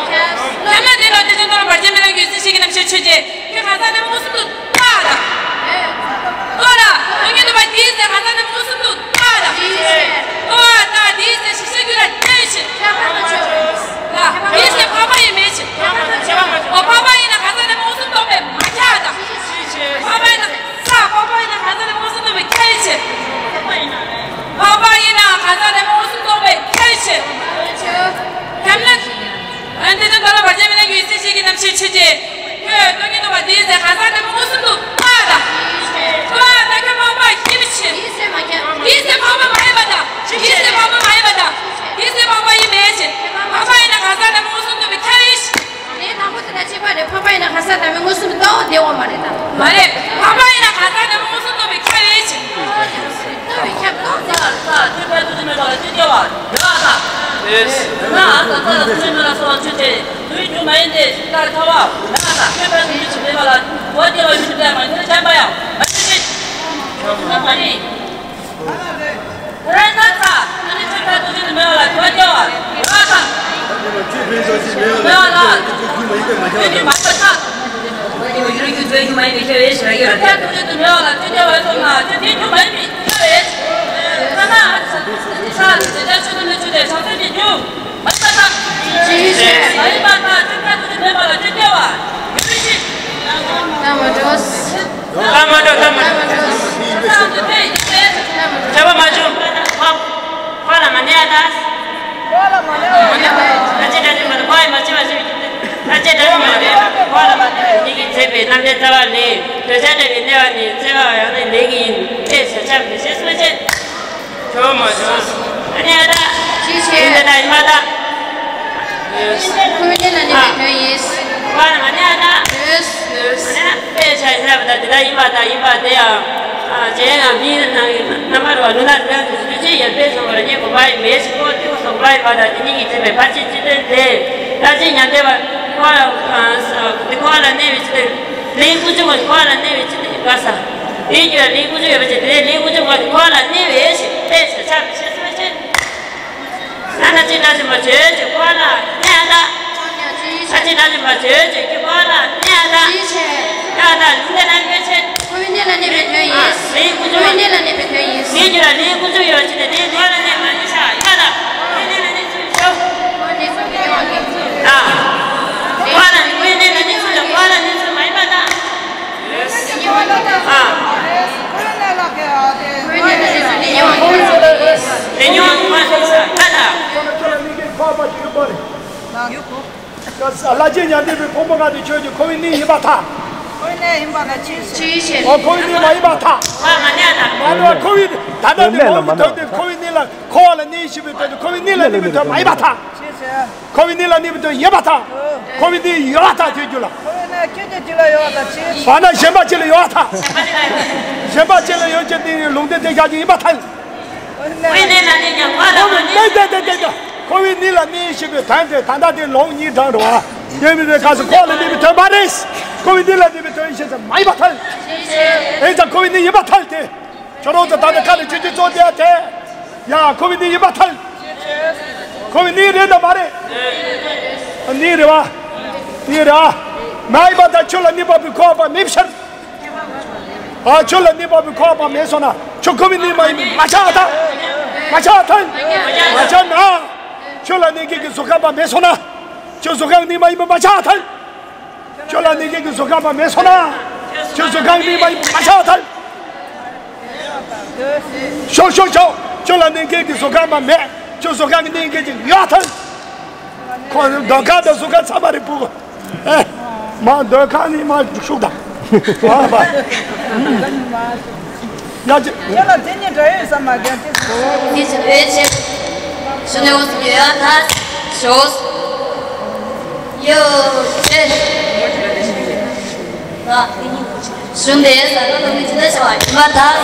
ཁྱབ་ན་དེ་ལ་དེ་ཅན་རྟོགས་ལ་བར་ཆད་མེད་ལམ་གྱི་སེམས་ཤེས་ཀྱི་རྣམ་ཤེས་ཆོས་ཅན། རྒྱུད་གང་ཟག་བདག་མེད་མངོན་སུམ་དུ་རྟོགས་ལ། རྟོགས་ལ། སྟོང་ཉིད་རྟོགས་པ་དེའི་ཚེ་གང་ཟག་བདག་མེད་མངོན་སུམ་དུ་རྟོགས་ལ། རྟོགས་པ་དང་དེའི་ཚེ་གཞི་ཤེས་རྒྱུད་ལ་ལྡན་ཕྱིར། ལ། དེའི་ཚེ་འཕགས་པ་ཡིན་མིན་ཕྱིར། འོ་འཕགས་པ་ཡིན་ན་གང་ཟག་བདག་མེད་མངོན་སུམ་རྟོགས་པས་མ་ཁྱབ་དང་། འཕགས་པ་ཡིན་ན། ས། འཕགས་པ་ཡིན་ན་གང་ཟག་བདག་མེད་མངོན་སུམ་རྟོགས་པས་ཁྱབ་ཕྱིར། འཕགས་པ་ཡིན་ན་གང་ཟག་བདག་མེད་མངོན་སུམ་རྟོགས་པས་ཁྱབ་ཕྱིར། ཁྱབ་ན། ཨ་ནི་དེ་ལྟར་རྟོགས་ལ་བར་ཆད་མེད་ལམ་གྱི་སེམས་ཤེས་ཀྱི་རྣམ་ཤེས་ཆོས་ཅན། ཁྱོད་སྟོང་ཉིད་རྟོགས་པ་དེའི་ཚེ་གང་ཟག་བདག་མེད་མངོན་སུམ་དུ་རྟོགས་ལ། རྟོགས་ལ་ཁྱོད་འཕགས་པ་ཡིན་པའི་ཕྱིར། དེའི་ཚེ་འཕགས་པ་མ་ཡིན་པ་དང་། དེའི་ཚེ་འཕགས་པ་མ་ཡིན་པ་དང་། དེའི་ཚེ་འཕགས་པ་ཡིན་པའི་ཕྱིར། འཕགས་པ་ཡིན་ན་གང་ཟག་བདག་མེད་མངོན་སུམ་རྟོགས་པས་ཁྱབ་པའི་ཕྱིར། དེའི་དང་པོ་དེ་དང་གཅིག་པ་རེད། འཕགས་པ་ཡིན་ན་གང་ཟག་བདག་མེད་མངོན་སུམ་རྟོགས་བདེ་བ་མ་རེད་དམ། མ་རེད། འཕགས་པ་ཡིན་ན་གང་ཟག་བདག་མེད་མངོན་སུམ་རྟོགས་པས་ཁྱབ་པའི་ཕྱིར། རྟོགས་པས་ཁྱབ་རྟོགས་ཟེར་བ་ལ་ས་ཆོས་ཕན་ཚུན་གྱི་མེད་པ་ལ་ཆོས་སྐྱེ་བ་ཡོད་པ་དང་། ཡོད། ན་ས་ས་ལ་ཆོས་མེད་ལ་སོགས་པ་ཆོས་ཅན། དུས་རྒྱུན་མ་ཡིན་ཏེ། ཤིང་རྟ་ཚ་བ་ཡོད་པ་དང་། ཆོས་ཕན་ཚུན་གྱི་མེད་པ་ལ་གོ་སྐྱེ་བ་ཡོད་པའི་ལྟ་མ་ཡིན་ཏེ། བྱམས་པ་ཡང་མ་ཡིན་ཏེ། ན་མ་ཡིན། རེད་ན་ཚ། ཨ་ནི་ཆོས་ཕན་ཚུན་གྱི་མེད་པ་ལ་གོ་སྐྱེ་བ་ཡོད་པ་དང་། མེད་པ་ལ། ཡོད་པའི་མ་ཡིན་པ་ཆགས། ཡུལ་རྒྱུ་ཚོའི་རྒྱུ་མ་ཡིན་པའི་ཁྱབ་པའི་ཕྱིར་ར་ཡོད་ར། ཁྱབ་ཏུ་ཡོད་དུ་མེད་པ་ལ་ཆོས་ཀྱི་བས་སོ་ན་ཆོས་དེའི་རྒྱུ་མ་ཡིན་པའི་ཁྱབ་པའི་ཕྱིར། ས་ན་ཆོས་ཀྱི་ཆོས་དུ་མི་ཆོས་ཏེ་བྱང་སེམས་ཀྱི་རྒྱུ་མ་ཡིན་པ་དང་། མ་ཡིན་པ་དང་ཆོས་ཁྱབ་ཏུ་མེད་པ་ལ་ཆོས་ཀྱི་བ་ཡོད་པའི་ཕྱིར། ད་མ་འགྲོ། ད་མ་འགྲོ། ད་མ་འགྲོ། ས་དུ་དེ་ཡིན་ཏེ། ཁྱབ་པ་མ་བྱུང་། ཧ། ཁོ་ལ་མ་གནས་ད། ཁོ་ལ་མ་གནས་པ་ཡིན་ན། ད་ཅི་འདྲ་ཅི་མ་རེད། ཁོ་ཡི་མ་བྱེད་པ་ཞིག་ད་ཅི་འདྲ་ཅི་མ་རེད། ཁོ་ལ་མ་གནས་པ་ཉིད་ཀྱིས་མཛད་པའི་རྣམ་འགྲེལ་རྩ་བ་ལས། འདོད་ཆགས་བྲལ་བའི་གནས་པ་ནི་བརྩེ་བའམ་ཡང་ན་ལས་ཀྱི་ཡིན་ཏེ་ཞེས་བྱ་མི་ཤེས་སོ་ཅེས། ཁྱོད་མ་བྱུང་། ཨ་ནི་ཨ་ད། ཅི་ཞེས། འདི་ལྟ་ཡིན་པ་ད། ཁོ་བོའི་གནས་ལ་གནས་པའི་དོན་ཡིན། ཁོ་ལ་མ་གནས་ཨ་ད། ཡོད། ཡོད། ཨ་ནི་ན། དཔེ་བྱ་ཡིན་ལབ་ད་འདི་ལྟ་ཡིན་པ་དང་ཡིན་པ་དེ་ཡང་། ཨ། རྗེས་ནས་མིའི་རྣམ་རྣམ་པར་རོ་ལུས་ལ་རིགས་པའི་དུས་ཚོད་ཡར་སྤེལ་སོང་བར་རྙེད་དགོས་པ་ཡིན་མེད་ཞིག་གོ་ཏེ་སོང་པ་ཡིན་པ་དང་དེ་ཉིད་ཀྱིས་བྱས་པའི་ཕར་ཕྱིན་སྤྱི་དོན་དེ། ལྟ་ཅི་ཉན་ཐོས་པ་ཁོ་ལ་ཁོ་ལ་གནས་པའི་ཕྱི་དོན། ལན་ཀུན་འབྱུང་བ་ཁོ་ལ་གནས་པའི་ཕྱི་དོན་ཡིན་པར་ས། དེའི་རྒྱུད་ལ་ལན་ཀུན་འབྱུང་ཡོད་པ་ཅིག་དེ་ལན་ཀུན་འབྱུང་བ་ཁོ་ལ་གནས་པའི་ཞིག་དཔེ་བྱ་ཆགས་པའི་ཤེས་སོ་ཅེས། ཨ་ན་ཅི་ན་ཅི་མ་བྱོས་ཅིག་ཁོ་ལ་གནས་ད། ཨ་ཅི་ན་ཅི་མ་བྱོས་ཅིག་ཁོ་ལ་གནས་ད། ཡ་ད་ལུང་དེ་ན་དཔེ་ཆེ། ཁོ་བོའི་གནས་ལ་གནས་པའི་དོན་ཡིན། ཨ། ལན་ཀུན་འབྱུང་བ། ཁོ་བོའི་གནས་ལ་གནས་པའི་དོན་ཡིན། དེའི་རྒྱུད་ལ་ལན་ཀུན་འབྱུང་ཡོད་ཅེས་ཏེ་དེའི་ཁོ་ལ་གནས་མ་གནས་ཤ་ཡ་ད། ཁོ་བོའི་གནས་ལ་གནས་ཚུལ་ཤོ། ཁོ་བོའི་གནས་ལ་གནས་ཚུལ་ལ་ཁོ་ལ་གནས་ཚུལ་མ་ཡིན་པ་དང་། ལྷ་རྗེ་མཉམ་འདས་པའི་ཕུང་པོ་ལྔ་དེ་ཁྱོད་ཀྱི་ཁོ་བོའི་གནས་ཡིན་པར་ཐལ། ཁོ་བོའི་གནས་ཡིན་པ་ལ་ཅི་ཞེས། ཨོ་ཁོ་བོའི་གནས་མ་ཡིན་པར་ཐལ། མ་གནས་པ་ཁོ་བོའི་ད་ལྟ་དེ་མང་གི་དོན་དེ་ཁོ་བོའི་གནས་ལ་འཁོར་བ་ལ་གནས་ཤེས་པའི་དོན་དེ་ཁོ་བོའི་གནས་ལ་གནས་པའི་དོན་མ་ཡིན་པར་ཐལ། ཁོ་བོའི་གནས་ལ་གནས་པའི་དོན་ཡིན་པར་ཐལ། ཁོ་བོའི་གནས་ཡོད་པར་ཐལ་ཁྱོད་རྒྱུད་ལ། ཁོ་བོའི་གནས་ཁྱོད་ཀྱི་རྒྱུད་ལ་ཡོད་པར་ཐལ་ཅི། བར་ན་གཞན་པ་ཅིག་ལ་ཡོད་པར་ཐལ། གཞན་པ་ཅིག་ལ་ཡོད་ཅེས་ཏེ་ལུང་བསྟན་དེ་བཞག་རྒྱུ་ཡིན་པར་ཐལ། ཁོ་བོའི་གནས་ལ་གནས་ཀྱང་ཁོ་ལ་མ་གནས། ཏེ་ཏེ་ཏེ་ཏེ། ཁོ་བོའི་གནས་ལ་གནས་ཞེས་པའི་དོན་དེ་ད་ལྟ་དེ་ལུང་གཉིས་དྲངས་འགྲོ་བ། ཡོད་མེད་པའི་སྐབས་སུ་ཁོ་ལ་གནས་པའི་དོན་མ་རེད། ཁོ་བོའི་གནས་ལ་གནས་པའི་དོན་ཞེས་ཟེར་མ་ཡིན་པར་ཐལ། ཨེ་ཙང་ཁོ་བོའི་གནས་ཡིན་པར་ཐལ་ཏེ། ཁྱོད་རང་ཚོ་ད་ལྟ་ཁ་ལ་ཆུ་ཆུ་ཙོག་དེ་ཡ་དེ། ཡ་ཁོ་བོའི་གནས་ཡིན་པར་ཐལ། ཁོ་བོའི་གནས་རེད་དམ་མ་རེད། གནས་རེད་བ། གནས་རེད་བ། མ་ཡིན་པར་ཐལ། ཆུ་ལ་གནས་པ་པོའི་འཁོར་བ་པ་མེད་ཕྱིར། ཨ་ཆུ་ལ་གནས་པ་པོའི་འཁོར་བ་པ་མེད་སོང་ན་ཆུ་ཁོ་བོའི་གནས་མ་ཡིན་པས་མ་ཆགས་ཐལ། མ་ཆགས་ཐལ། མ་ཆགས་ན། ཁྱོད་ལ་གནོད་མཁན་གྱི་གཟུགས་ཁམས་པ་མེད་སོང་ན། ཁྱོད་གཟུགས་ཁམས་གནས་མ་ཡིན་པ་མ་ཆགས་ཐལ། ཁྱོད་ལ་གནོད་མཁན་གྱི་གཟུགས་ཁམས་པ་མེད་སོང་ན། ཁྱོད་གཟུགས་ཁམས་གནས་མ་ཡིན་པ་མ་ཆགས་ཐལ། ཤོག་ཤོག་ཤོག་ཁྱོད་ལ་གནོད་མཁན་གྱི་གཟུགས་ཁམས་པ་མེད། ཁྱོད་གཟུགས་ཁམས་གནོད་མཁན་གྱི་ཡག་ཐལ། ཁོ་འདོད་ཁ་དང་གཟུགས་ཁམས་ཚང་མ་རེད་ཕྲུ་གུ། ཨེ། མ་འདོད་ཁ་ནི་མ་ཤུགས་དང་། ཨ་བ། ཡ་ཅི། ཁྱེད་ལ་དེ་ཉིད་འདྲ་ཡོད་ས་མ་རྒན་དེ། དེ་ཆེ་བའི་ཆེ། ཞུ་ནས་འོ་སི་ཡོད་ཡ་ཐ། ཞོ། ཡོ། ཆེ། ཞུ་འདི་ས་ལོ་ལོ་མི་ཅི་ད་ཤ་བ་ཡིན་པ་ཐ།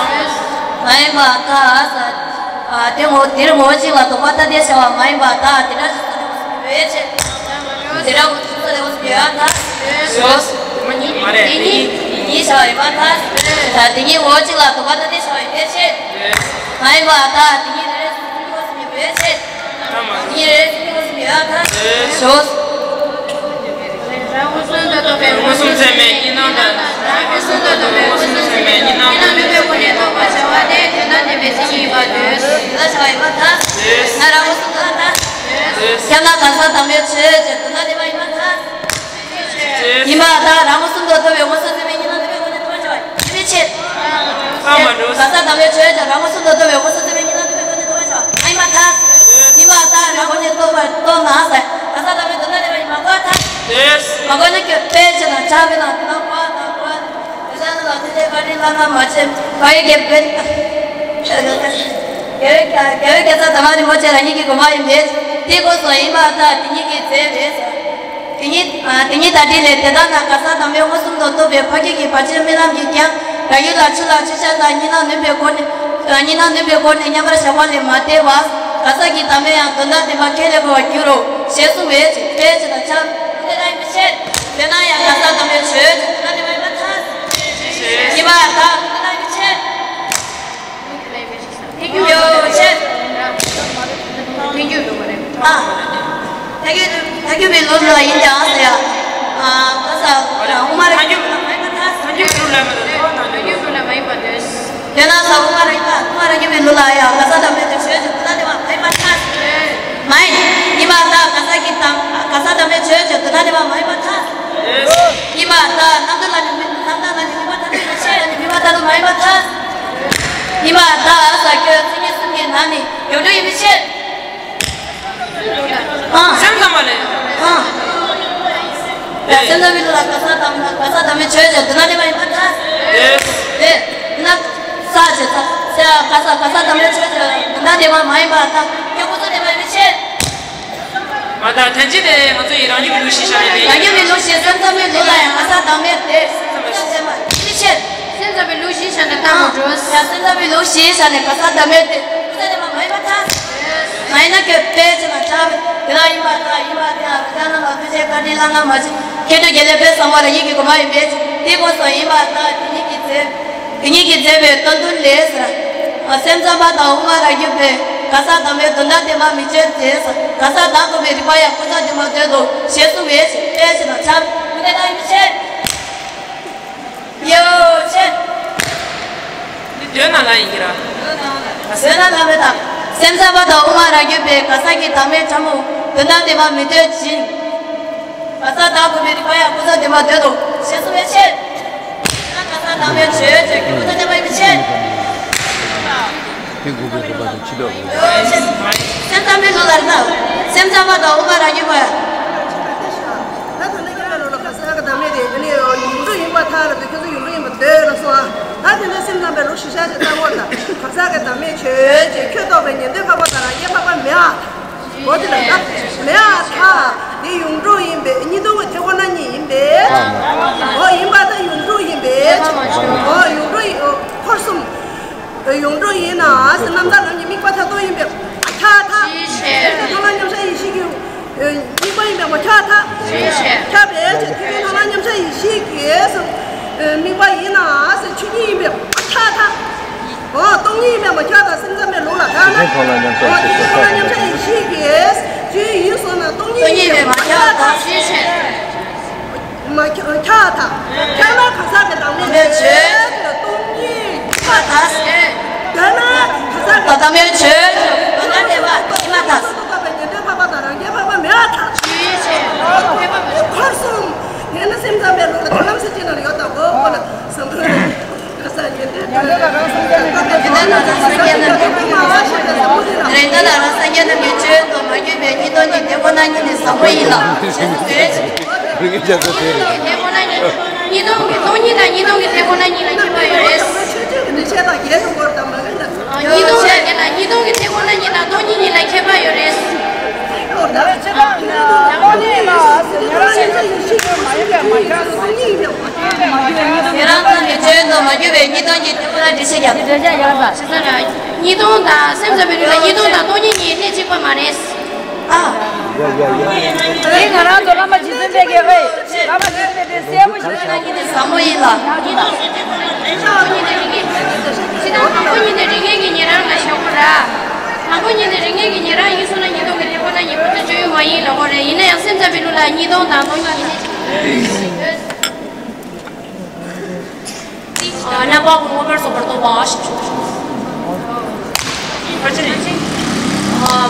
མ་ཡིན་པ་ཐ་ས། ཨ་དེ་ངོ་དེར་ངོ་གཅིག་ལ་དོགས་པ་ལྟ་དེ་ཤ་བ་མ་ཡིན་པ་ཐ། དེ་འདྲ་ཞུ་ས་ནས་འོ་སི་བའི་ཆེ། དེ་འདྲ་འོ་སི་ས་ནས་འོ་སི་ཡོད་ཐ། ཞོ། མ་རེད། དེ་གཉིས་དེ་གཉིས་ཤ་བ་ཡིན་པ་ཐ། ད་དེ་གཉིས་ངོ་གཅིག་ལ་དོགས་པ་ལྟ་དེ་ཤ་བ་ཡིན་པའི་ཆེ། མ་ཡིན་པ་ཐ། དེ་གཉིས་དེ་འདྲ་ཞུ་ས་ནས་འོ་སི་བའི་ཆེ། ཉིན་རེ་ཟུང་ཟུང་ཡོད་ད། ཞོ། རང་མངོན་སུམ་དུ་རྟོགས་པའི་མངོན་སུམ་ཚད་མའི་གཉིས་སྣང་དང་། རང་མངོན་སུམ་དུ་རྟོགས་པའི་མངོན་སུམ་ཚད་མའི་གཉིས་སྣང་དང་། གཉིས་སྣང་ནུས་པའི་སྒོ་ནས་རྟོགས་པར་བྱ་བ་དེ་དོན་དམ་བདེན་པའི་མཚན་ཉིད་ཡིན་པར་འདོད། དོན་དམ་བྱ་བ་ཡིན་པར་ཐལ། ང་རང་མངོན་སུམ་དུ་ལྟ། ཁྱེད་ལ་གང་ཟག་དམ་པའི་ཆོས་ཀྱི་དོན་དམ་བདེན་པ་ཡིན་པར་ཐལ། ཡིན་པར་ཐལ། རང་མངོན་སུམ་དུ་རྟོགས་པའི་མངོན་སུམ་ཚད་མའི་གཉིས་སྣང་ནུས་པའི་སྒོ་ནས་རྟོགས་པར་བྱ་བ་ཡིན་པའི་ཕྱིར། གང་མ་འགྲོ། གང་ཟག་དམ་པའི་ཆོས་ཀྱང་རང་མངོན་སུམ་དུ་རྟོགས་པའི་མངོན་སུམ་ཚད་མའི་གཉིས་སྣང་ནུས་པའི་སྒོ་ནས་རྟོགས་པར་བྱ་བ་ཡིན་པར་ཐལ། ཡིན་པར་ཐལ། རང་ངོས་ནས་རྟོགས་པར་རྟོགས་ན་ཟེར། གང་ཟག་དམ་པའི་དོན་དམ་བདེན་པ་ཡིན་པར་གོ་བར་ཐལ། མ་གོ་ན་ཁྱོད་དཔེ་ཆེ་ན་ཆགས་པའི་ནང་དེ་ན་གོ་བ་དང་གོ་བ། དེ་ས་ན་ལ་དེ་ལས་བཀའ་དྲིན་བླ་ན་མ་བྱེད་བ་ཡི་གེ་དཔེ། རྒྱལ་བའི་རྒྱལ་ས་དམ་པ་རིན་པོ་ཆེ་རང་ཉིད་ཀྱི་དགོངས་པ་ཡིན་པས། དེ་དགོངས་སོ་ཡིན་པར་ཐལ། དེ་ཉིད་ཀྱི་མཛད་པས། དེ་ཉིད་ཨ་དེ་ཉིད་ད་དྲིས་ལས་དེ་དག་ན་གང་ཟག་དམ་པས་མངོན་སུམ་དུ་རྟོགས་པའི་ཕ་རྒྱུད་ཀྱི་བར་ཆད་རྨི་ལམ་གྱིས་ཀྱང་རང་རྒྱུད་ལ་ཆུ་ལ་ཆུ་བྱ་དང་གཉིས་སྣང་ནུས་པའི་སྒོ་ནས་ཨ་གཉིས་སྣང་ནུས་པའི་སྒོ་ནས་མཉམ་པར་བཞག་པ་ལས་མ་འདས་པ། གང་ཟག་གི་དམ་པས་ཡང་དོན་དམ་བདེན་པ་ཁས་ལེན་དགོས་པར་འགྱུར་རོ་ཞེས་གསུངས་པའི་ཕྱིར། དཔེ་ཆེ་དང་ཆ་དེ་ལ་ཡིན་པའི་ཕྱིར། དེས་ན་ཡང་གང་ཟག་དམ་པའི་ཆོས་ཀྱི་དོན་དམ་བདེན་པ་ཡིན་པར་ཐལ། ཡིན་པར་ཐལ། དེ་ལ་ཡིན་པའི་ཕྱིར། ཐལ་འགྱུར་ཡོད་ཕྱིར། ཐལ་འགྱུར་ཡོད་རེད། ཨ། ཐལ་འགྱུར་ཐལ་འགྱུར་བའི་ལུགས་ལ་ཡིན་ཀྱང་ཟེར་ཡ། ཨ། ག་ས། དབུ་མ་རང་རྒྱུད་ལ་མ་ཡིན་པར་ཐལ། ཐལ་འགྱུར་ལུགས་ལ་མ་ཡིན་པར་ཐལ། དེས་ན་ས་དབུ་མ་རང་རྒྱུད་དབུ་མ་རང་རྒྱུད་པའི་ལུགས་ལ་ཡང་གང་ཟག་དམ་པའི་ཆོས་ཀྱི་དོན་དམ་བདེན་པ་མ་ཡིན་པར་ཐལ། མ་ཡིན། ཡིན་པར་ཐལ། གང་ཟག་གི་དམ་གང་ཟག་དམ་པའི་ཆོས་ཀྱི་དོན་དམ་བདེན་པ་མ་ཡིན་པར་ཐལ། ཡིན་པར་ཐལ། རྣམ་འགྲེལ་ལ་ནི་རྣམ་འགྲེལ་ལ་ནི་དམིགས་པ་མཐར་ཐུག་ཡིན་པར་ཐལ། ཡིན་པར་ཐལ། ཡིན་པར་ཐལ། ས་ཁྱོད་མཚན་ཉིད་གསུམ་གྱི་ནང་ནས་ཡོངས་གྲུབ་ཡིན་པའི་ཕྱིར། ཨང་། སེམས་ཙམ་པ་ལས། ཨང་། ཡ་སེམས་ཙམ་པའི་ལུགས་ལ་གང་ཟག་དམ་གང་ཟག་དམ་པའི་ཆོས་ཀྱི་དོན་དམ་བདེན་པ་ཡིན་པར་ཐལ། དེས་ན་ས་ཅེས་ས་ས་གང་ཟག་གང་ཟག་དམ་པའི་ཆོས་ཀྱི་དོན་དམ་བདེན་པ་མ་ཡིན་པར་ཐལ། ཁྱོད་ཁོ་ཚོ་བདེན་པ་ཡིན་པའི་ཕྱིར། མ་དང་ཐལ་འགྱུར་དེ་ང་ཚོ་ཡི་རང་རྒྱུད་ཀྱི་ལུགས་གཞིར་བཞག་ནས་ལས། རང་རྒྱུད་ཀྱི་ལུགས་གཞིར་སེམས་ཙམ་པའི་ལུགས་ལ་ཡང་གང་ཟག་དམ་པའི་དེ་སེམས་ཙམ་པའི་ལུགས་གཞིར་བཞག་ནས་ལྟ་མི་འགྲོ། ཡང་སེམས་ཙམ་པའི་ལུགས་གཞིར་བཞག་ནས་གང་ཟག་དམ་པའི་དེ་སེམས་ཙམ་པ་མ་ཡིན་པར་ཐལ། མ་ཡིན་ན་ཁྱོད་དཔེ་ཅི་ན་ཆགས་པའི་དེ་ལ་ཡིན་པར་ཐལ། ཡིན་པར་ཐལ། དེ་ལ་ན་ལ་ཐུགས་རྗེ་བཀའ་དྲིན་བླ་ན་མ་མཆིས། མཁས་གྲུབ་དགེ་ལེགས་དཔལ་བཟང་པོ་རང་ཉིད་ཀྱི་དགོངས་པ་ཡིན་པས། དེ་དགོངས་སོ་ཡིན་པར་ཐལ། དེ་ཉིད་ཀྱི་ཚེ། དེ་ཉིད་ཀྱིས་མཛད་པའི་སྟོན་ཐུན་ལས་ཟེར། སེམས་ཙམ་པ་དང་དབུ་མ་རང་རྒྱུད་པས་གང་ཟག་དམ་པའི་དོན་དམ་བདེན་པ་མི་འཆད་ཅེས། གང་ཟག་བདག་དགོས་པའི་རིགས་པ་ཡང་ཀུན་རྫོབ་བདེན་པར་འདོད་དོ་ཞེས་གསུངས་པའི་ཕྱིར། དཔེ་ཆེ་དང་ཆ་དེ་ལྟ་ཡིན་ཕྱིར། ཡོད་ཕྱིར། འདི་དོན་ན་ལ་ཡིན་གྱི་ར། དོན་ན་ལ་མེད་དམ། སེམས་ཙམ་པ་དང་དབུ་མ་རང་རྒྱུད་པས་གང་ཟག་གི་དམ་པའི་ཕྲ་མོ་དོན་དམ་བདེན་པ་མི་འདོད་ཅིང་། གང་ཟག་བདག་དགོས་པའི་རིགས་པ་ཡང་ཀུན་རྫོབ་བདེན་པར་འདོད་དོ་ཞེས་གསུངས་པའི་ཕྱིར། གང་ཟག་དམ་པའི་ཆོས་ཀྱི་ཀུན་རྫོབ་བདེན་པ་ཡིན་ཕྱིར། དེ་དགོས་པའི་དགོས་པ་དང་ཕྱི་ལོགས་ཀྱི། སེམས་ཙམ་པའི་ལུགས་ལ་ན། སེམས་ཙམ་པ་དང་དབུ་མ་རང་རྒྱུད་པ། ད་དེ་ནས་ཁྱེད་རང་ལ་གང་ཟག་གི་དམ་པའི་དེ་དེ་ནས་ཡོངས་གྲུབ་ཡིན་པར་ཐལ་ལབ་དུས་ཁྱོད་ཚོ་ཡོངས་གྲུབ་ཡིན་པར་འདོད་ལ་སོང་ཨ། ད་དེ་ནས་སེམས་ཙམ་པའི་ལུགས་གཞིར་བཞག་ཅིག་བལྟ་དགོས་ལ། གང་ཟག་གི་དམ་པའི་ཆོས་ཀྱི་ཁྱོད་རྟོགས་པའི་ཉན་ཐོས་འཕགས་པ་དང་རང་རྒྱལ་འཕགས་པ་མེད་ཨ། འོ་དེ་ལ་ད་མེད་ཨ་ཐལ། དེ་ཡོངས་གྲུབ་ཡིན་པས་གཉིས་སྟོང་གི་དེ་ཁོ་ན་གཉིས་ཡིན་པས། འོ་ཡིན་པ་ད་ཡོངས་གྲུབ་ཡིན་པས། འོ་ཡོངས་གྲུབ་ཡིན་འཁོར་གསུམ། ཡོངས་གྲུབ་ཡིན་ན་ཟེར་རྣམ་དག་རྣམ་གཉིས་དམིགས་པ་མཐར་ཐུག་ཡིན་པས་ཨ་ཐལ་ཐལ། ཐལ་ལ་མཉམ་གཞག་ཡེ་ཤེས་ཀྱི་དམིགས་པ་ཡིན་པས་མ་ཁྱབ་ཐལ། ཁྱབ་པའི་ཕྱིར་ཐལ་ལ་མཉམ་གཞག་ཡེ་ཤེས་ཀྱི་དམིགས་པ་ཡིན་ན་ཟེར་ཆོས་ཉིད་ཡིན་པས་ཨ་ཐལ་ཐལ། འོ་སྟོང་ཉིད་ཡིན་པས་མ་ཁྱབ་ཐལ། སེམས་ཙམ་པའི་ལུགས་ལ་ད་ན། འོ་དེ་ཐལ་ལ་མཉམ་གཞག་ཡེ་ཤེས་ཀྱི་ཆོས་ཡིན་སོང་ན་སྟོང་ཉིད་ཡིན་པས་མ་ཁྱབ་ཐལ། མ་ཁྱབ་ཐལ། ཁྱབ་ན་གང་ཟག་གི་དམ་པའི་ཆོས་སྟོང་ཉིད་ཁྱབ་ཐལ། དོན་ན་གང་ཟག་གི་དམ་པའི་ཆོས་དོན་དམ་བདེན་པ་ཡིན་པར་ཐལ། ཉན་ཐོས་འཕགས་པ་ ཁོར་སོང་། ངས་ནི་སེམས་ཙམ་པའི་ལུགས་ལ་དེ་ལམ་སེ་ཅི་ནང་ཡོད་དང་གོ་གོ་ལ་བསམ་བློ་ཡོད་ད་རང་སངས་རྒྱས་རྣམས་ཀྱི་སྤྱོད་པ་ནི་དེ་རེད། ད་ད་རང་སངས་རྒྱས་རྣམས་ཀྱི་སྤྱོད་པ་མ་གྱུར་པའི་གཉིས་སྟོང་གི་དེ་ཁོ་ན་ཉིད་ནི་ཟབ་མོ་ཡིན་ལ། ཞེས་གསུངས་ཏེ། རིགས་ཀྱི་ཆ་ཚང་དེ་རེད། དེ་ཁོ་ན་ཉིད་གཉིས་སྟོང་གི་སྟོང་ཉིད་དང་གཉིས་སྟོང་གི་དེ་ཁོ་ན་ཉིད་ལ་ཁྱད་པར་ཡོད་རེད། ཆོས་ཅན་གྱི་འདུས་བྱས་དང་ཡེ་ནས་འགོར་དང་མ་ངེས་ན། གཉིས་སྟོང་ལ་ཉེ་ལ་གཉིས་སྟོང་གི་དེ་ཁོ་ན་ཉིད་དང་སྟོང་ཉིད་ཉིད་ལ་ཁྱད་པར་ཡོད་རེད། ཉེ་རང་རྣམས་ཀྱི་སྤྱོད་དུ་མ་གྱུར་པའི་གཉིས་སྟོང་གི་དེ་ཁོ་ན་འགྲེལ་བཤད་རྒྱབ། གཉིས་སྟོང་དང་སེམས་ཙམ་པའི་ལུགས་ལ་གཉིས་སྟོང་དང་སྟོང་ཉིད་ཉིད་གནད་གཅིག་པ་མ་རེད། ཨ། དེ་ང་རང་ཚོ་བླ་མ་རྗེ་བཙུན་པས་ཀྱི་ཨེ། བླ་མ་རྗེ་བཙུན་པས་དེ་གསལ་པོ་ཞིག་ཁྱེད་རང་གིས་ནི་ཟབ་མོ་ཡིན་ལ། ཉིས་སྟོང་ཞེས་དེ་ཁོ་ན་ཉིད་ནི་རིགས་ངེས་ཀྱི་ཉེ་རང་ལ་ཞོག་གོ་ར། དང་པོ་ཉིད་ནི་རིགས་ངེས་ཀྱི་ཉེ་རང་ཡིན་སོང་ན་ཉིས་སྟོང་གི་དེ་ཁོ་ན་ཉིད་པོ་དེ་སྤྱོད་ཡུལ་མ་ཡིན་ལ་གོ་རེད། ཡིན་ན་ཡང་སེམས་ཙམ་པའི་ལུགས་ལ་ཉིས་སྟོང་དང་སྟོང་ཉིད་ཡིན་ནི། རྣམ་པ་ཀུན་མངོན་པར་རྫོགས་པར་རྟོགས་པ་ཞེས་བྱ། ཕར་ཕྱིན།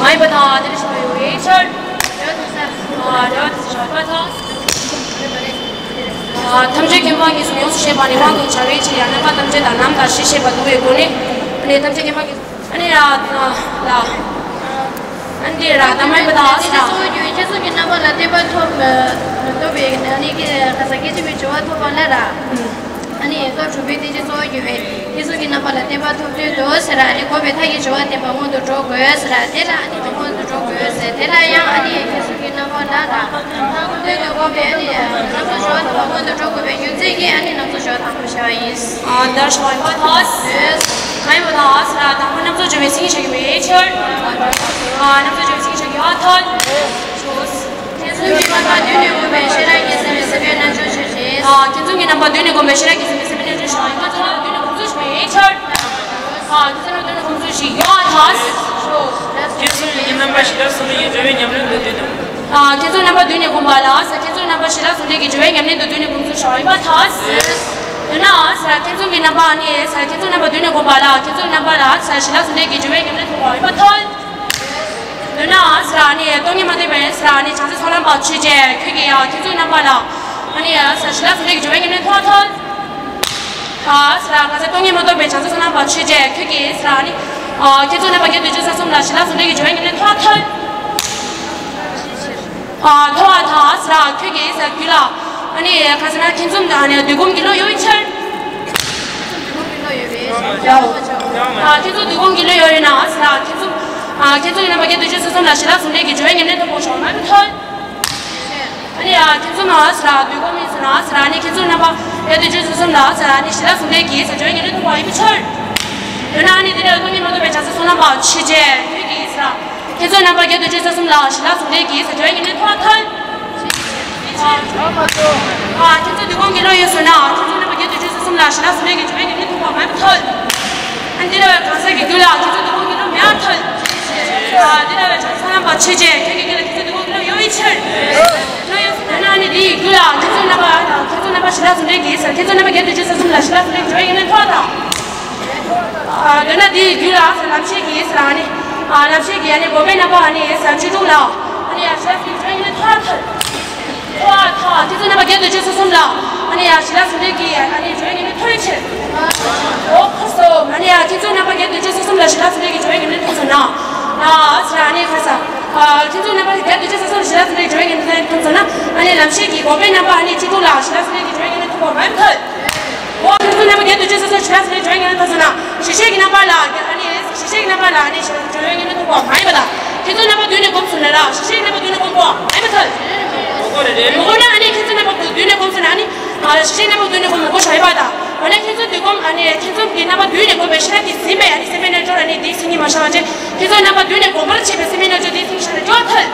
མ་ཡིན་པ་དང་དེ་ལས་གཞན་པ་ཡོད་པའི་ཕྱིར། འགྲོ་བ་དེ་ས། འགྲོ་བ་དེ་ས་ཞོག་པ་དང་། ཐམས་ཅད་མཁྱེན་པ་གཉིས་སུ་ཡོངས་སུ་ཤེས་པ་ནི་དབང་དུ་བྱ་བའི་ཕྱིར་ཡང་རྣམ་པ་ཐམས་ཅད་དང་ནམ་དང་ཞེས་བཤད་པ་འདུ་བའི་སྒོ་ནས། ཨ་ནི་ཐམས་ཅད་མཁྱེན་པ་གཉིས་སུ། ཨ་ནི་ར་ལ། ཨ་ནི་ར་དང་མ་ཡིན་པ་དང་ཨ་སི་ར། ཁྱེད་ཚོ་གི་རྣམ་པ་ལ་བརྟན་པ་ཐོབ། ཐོབ་པའི་ཨ་ནི་ཁ་ས་སྐད་ཅིག་མའི་སྦྱོར་བ་ཐོབ་པ་ལ་ར། ཨ་ནི་སྐབས་དྲུག་པའི་བསྟན་བཅོས་གཙོ་བོར་གྱུར་པའི་ཁྱེད་ཚོ་གི་རྣམ་པ་ལ་བརྟན་པ་ཐོབ་ཚུལ་དུ་ཟེར་ཨ་ནི་དགོངས་པའི་མཐའ་ཡི་སྦྱོར་བ་བསྟན་པ་སྔོན་དུ་འགྲོ་དགོས་ཟེར་ཨ་དེ་ལ་ཨ་ནི་སྔོན་དུ་འགྲོ་དགོས་ཟེར་དེ་ལ་ཡང་ཨ་ནི་ཁྱེད་ཚོ་གི་རྣམ་པ་ལ་ལ་ཚུལ་དུ་དགོངས་པའི་ཨ་ནི་རྣམ་གཞག་སྦྱོར་བ་དང་སྔོན་དུ་འགྲོ་དགོས་པའི་རྒྱུ་མཚན་གྱིས་ཨ་ནི་རྣམ་གཞག་སྦྱོར་བ་དང་པོ་བྱ་བ་ཡིན། ཨ་དར་ཤོ་ཡིན་པ་ཐོས། མ་ཡིན་པ་དང་ཨ་སི་ར་དང་པོ་རྣམ་གཞག་སྦྱོར་བའི་མཚན་ཉིད་བྱ་རྒྱུ་མེད་ཕྱིར། ཨ་རྣམ་གཞག་སྦྱོར་བའི་མཚན་ཉིད་བྱ་རྒྱུ་ཨ་ཐོས། ཁྱེད་ཚོ་གི་རྣམ་པ་བསྡུས་ནས་བསྒོམས་པའི་ཤེས་རབ་ཀྱི་སེམས་ཀྱི་སེམས་དཔའི་རྣལ་འབྱོར་ཆོས་ཅན། ཨ་ཁྱེད་ཚོ་གི་རྣམ་པ་བསྡུས་ནས་བསྒོམས་པའི་ཤེས་རབ་ཀྱི་སེམས་ཀྱི་སེམས་དཔའི་རྣལ་འབྱོར་ཆོས་ཅན། ཁྱེད་ཚོ་རྣམ་པ་བསྡུས་ནས་བསྒོམས་ཚུལ་ཞིག་མེད་ཕྱིར། ཨ་ཁྱེད་ཚོ་རྣམ་པ་བསྡུས་ནས་བསྒོམས་ཚུལ་ཞིག་ཡོད་ཨ་ཐོས། ཁྱེད་ཚོ་གི་རྣམ་པ་ཞི་ལྷག་གསུམ་ལྡན་གྱི་སྦྱོར་བའི་ཉམས་ལེན་དུ་བསྡུས་དང་། ཨ་ཁྱེད་ཚོ་རྣམ་པ་བསྡུས་ནས་བསྒོམས་པ་ལ་ཟེར། ཁྱེད་ཚོ་རྣམ་པ་ཞི་ལྷག་གསུམ་ལྡན་གྱི་སྦྱོར་བའི་ཉམས་ལེན་དུ་བསྡུས་ནས་བསྒོམས་ཚུལ་ཞིག་ཡོད་ཨ་ཐོས། ཡོད་ན་ཟེར་ཁྱེད་ཚོ་གི་རྣམ་པ་ནི་ཟེར་ཁྱེད་ཚོ་རྣམ་པ་བསྡུས་ནས་བསྒོམས་པ་ལ་ཁྱེད་ཚོ་རྣམ་པ་ལ་ཟེར་ཞི་ལྷག་གསུམ་ལྡན་གྱི་སྦྱོར་བའི་ཉམས་ལེན་ཐོབ་པ་ཡོད་ཨ་ཐོས། འདོད་ན་ཟེར་ནི་སྟོང་ཉིད་མ་ལྡན་པའི་ཟེར་ནི་བྱང་སེམས་ཚོགས་ལམ་པ་ཆོས་ཅན། ཁྱོད་ཀྱིས་ཡང་ཁྱེད་ཚོའི་རྣམ་པ་ལ་ཨ་ནི་ཡང་ཟེར་ཞི་ལྷག་གསུམ་ལྡན་གྱི་སྦྱོར་བའི་ཉམས་ལེན་ཐོབ་ཐོབ། ཨ་ཟེར་ང་ཚོ་སྟོང་ཉིད་མ་ལྡན་པའི་བྱང་སེམས་ཚོགས་ལམ་པ་ཆོས་ཅན། ཁྱོད་ཀྱིས་ཟེར་ནི་ཨ་ཁྱེད་ཚོའི་རྣམ་པ་བརྒྱད་དོན་བཅུ་ས་གསུམ་ལ་ཞི་ལྷག་གསུམ་ལྡན་གྱི་སྦྱོར་བའི་ཉམས་ལེན་ཐོབ་ཐོབ། ཨ་ཐོབ་ཐོབ་ཟེར་ཁྱོད་ཀྱིས་ཟེར་རྒྱུད་ལ་ཨ་ནི་ཁ་ཟེར་ན་ཐེ་ཚོམ་དང་ཨ་ནི་འདོད་ཁོམ་གྱི་བློ་ཡོད་པའི་ཕྱིར། ཨ་ཁྱེད་ཚོ་འདོད་ཁོམ་གྱི་བློ་ཡོད་ཡོད་ན་ཟེར་ཁྱེད་ཚོ། ཨ་ཁྱེད་ཚོ་ཡིན་ན་མ་རྒན་དུས་ཆེན་སོ་སོ་ལ་ཞི་ལྷག་ཟུང་འབྲེལ་གྱི་སྦྱོར་བའི་ཉམས་ལེན་ཐོབ་པོ་ཞོག་མ་མི་ཐོལ། ཨ་ནི་ཨ་ཁྱེད་ཚོ་མ་ཟེར་འདོད་ཁོམ་མི་ཟེར་ན་ཟེར་ཨ་ནི་ཁྱེད་ཚོ་རྣམ་པ་རྒན་དུས་ཆེན་སོ་སོ་ལ་ཟེར་ཨ་ནི་ཞི་ལྷག་ཟུང་འབྲེལ་གྱི་སྦྱོར་བའི་ཉམས་ལེན་ཐོབ་པ་ཡིན་པའི་ཕྱིར། ཡོད་ན་ཨ་ནི་དེ་ནས་སྟོང་ཉིད་མ་ལྡན་པའི་བྱང་སེམས་ཚོགས་ལམ་པ་ཆོས་ཅན། ཁྱོད་ཀྱིས་ཟེར། ཁྱེད་ཚོ་རྣམ་པ་རྒན་དུས་ཆེན་སོ་སོ་ལ་ཞི་ལྷག་ཟུང་འབྲེལ་གྱི་སྦྱོར་བའི་ཉམས་ལེན་ཐོབ་པ་ཐོལ། ཨ་ཁྱེད་ཚོ་འདོད་ཁོམ་གྱི་བློ་ཡོད་ཟེར་ན་ཁྱེད་ཚོ་རྣམ་པ་རྒན་དུས་ཆེན་སོ་སོ་ལ་ཞི་ལྷག་ཟུང་འབྲེལ་གྱི་སྦྱོར་བའི་ཉམས་ལེན་ཐོབ་པ་མ་མི་ཐོལ། ཨ་འདི་ལ་གང་ཟག་གི་རྒྱུད་ལ་ཁྱེད་ཚོ་འདོད་ཁོམ་གྱི་བློ་མེད་པ་ཐོལ། ཨ་འདི་ལ་བྱང་སེམས་ཚོགས་ལམ་པ་ཆོས་ཅན། ཁྱོད་ཀྱི་རྒྱུད་ལ་ཁྱེད་ཚོ་འདོད་ཁོམ་གྱི་བློ་ཡོད་པའི་ཕྱིར། བློ་ཡོད་ཟེར་ན་ཨ་ནི་འདི་ཡི་རྒྱུད་ལ་ཁྱེད་ཚོ་རྣམ་པ་ཁྱེད་ཚོ་རྣམ་པ་ཞི་ལྷག་ཟུང་འབྲེལ་གྱི་ཟེར་ཁྱེད་ཚོ་རྣམ་པ་རྒན་དུས་ཆེན་སོ་སོ་ལ་ཞི་ལྷག་ཟུང་འབྲེལ་གྱི་སྦྱོར་བའི་ཉམས་ལེན་ཐོབ་པ་དང་། ཨ་འདོད་ན་འདི་ཡི་རྒྱུད་ལ་ཟེར་ལམ་ཤེས་ཀྱི་ཟེར་ཨ་ནི། ཨ་ལམ་ཤེས་ཀྱི་ཨ་ནི་སྒོམ་པའི་རྣམ་པ་ཨ་ནི་ཟེར་བཅུ་དྲུག་ལ་ཨ་ནི་ཡ་ཞི་ལྷག་ཟུང་འབྲེལ་གྱི་སྦྱོར་བའི་ཉམས་ལེན་ཐོབ་པ་ཐོལ། ཐོབ་པ་ཐོལ། ཁྱེད་ཚོ་རྣམ་པ་རྒན་དུས་ཆེན་སོ་སོ་ལ་ཨ་ནི་ཡ་ཞི་ལྷག་ཟུང་འབྲེལ་གྱི་ཨ་ནི་སྦྱོར་བའི་ཉམས་ལེན་ཐོབ་པའི་ཕྱིར། ཨོ་ཁོ་སོ། ཨ་ནི་ཡ་ཁྱེད་ཚོ་རྣམ་པ་རྒན་དུས་ཆེན་སོ་སོ་ལ་ཞི་ལྷག་ཟུང་འབྲེལ་གྱི་སྦྱོར་བའི་ཉམས་ལེན་ཐོབ་སོང་ན། ཨ་ཟེར་ཨ་ནི་ཁ་ས། ཨ་ཁྱེད་ཚོ་རྣམ་པ་རྒན་དུས་ཆེན་སོ་སོ་ལ་ཞི་ལྷག་ཟུང་འབྲེལ་གྱི་སྦྱོར་བའི་ཉམས་ལེན་ཐོབ་སོང་ན་ཨ་ནི་ལམ་ཤེས་ཀྱི་སྒོམ་པའི་རྣམ་པ་ཨ་ནི་བཅུ་དྲུག་ལ་ཞི་ལྷག་ཟུང་འབྲེལ་གྱི་སྦྱོར་བའི་ཉམས་ལེན་ཐོབ་པ་མ་ཐོལ། འོ་ཁྱེད་ཚོ་རྣམ་པ་རྒན་དུས་ཆེན་སོ་སོ་ཞི་ལྷག་ཟུང་འབྲེལ་གྱི་སྦྱོར་བའི་ཉམས་ལེན་ཐོབ་སོང་ན་ཞི་བྱེད་ཀྱི་རྣམ་པ་ལ་ཨ་ནི་ཞི་བྱེད་ཀྱི་རྣམ་པ་ལ་ཨ་ནི་ཞི་བྱེད་ཀྱི་རྣམ་པ་ལ་ཨ་ནི་ཞི་བྱེད་ཀྱི་རྣམ་པ་བསྡུས་ནས་བསྒོམས་སོང་ན་ལ་ཞི་བྱེད་ཀྱི་རྣམ་པ་བསྡུས་ནས་བསྒོམས་པ་མ་ཡིན་པ་ཐལ། མི་དགོས་ན་ཨ་ནི་ཁྱེད་ཚོ་རྣམ་པ་བསྡུས་ནས་བསྒོམས་སོང་ན་ཨ་ནི་ཞི་བྱེད་ཀྱི་རྣམ་པ་བསྡུས་ནས་བསྒོམས་མི་དགོས་ཤ་ཡིན་པ་དང་འོ་ན་ཁྱེད་ཚོ་བསྡུས་སྒོམ་ཨ་ནི་ཁྱེད་ཚོ་གི་རྣམ་པ་བསྡུས་ནས་བསྒོམས་པའི་ཤེས་རབ་ཀྱིས་ཟིན་པའི་ཨ་ནི་སེམས་དཔའི་རྣལ་འབྱོར་ཨ་ནི་དེའི་མཚན་ཉིད་མ་ཤར་བ་ཅན་ཁྱེད་ཚོ་རྣམ་པ་བསྡུས་ནས་བསྒོམ་པར་བྱེད་པའི་སེམས་དཔའི་རྣལ་འབྱོར་དེའི་མཚན་ཉིད་ཤར་ན་འགྲོ་ཐལ།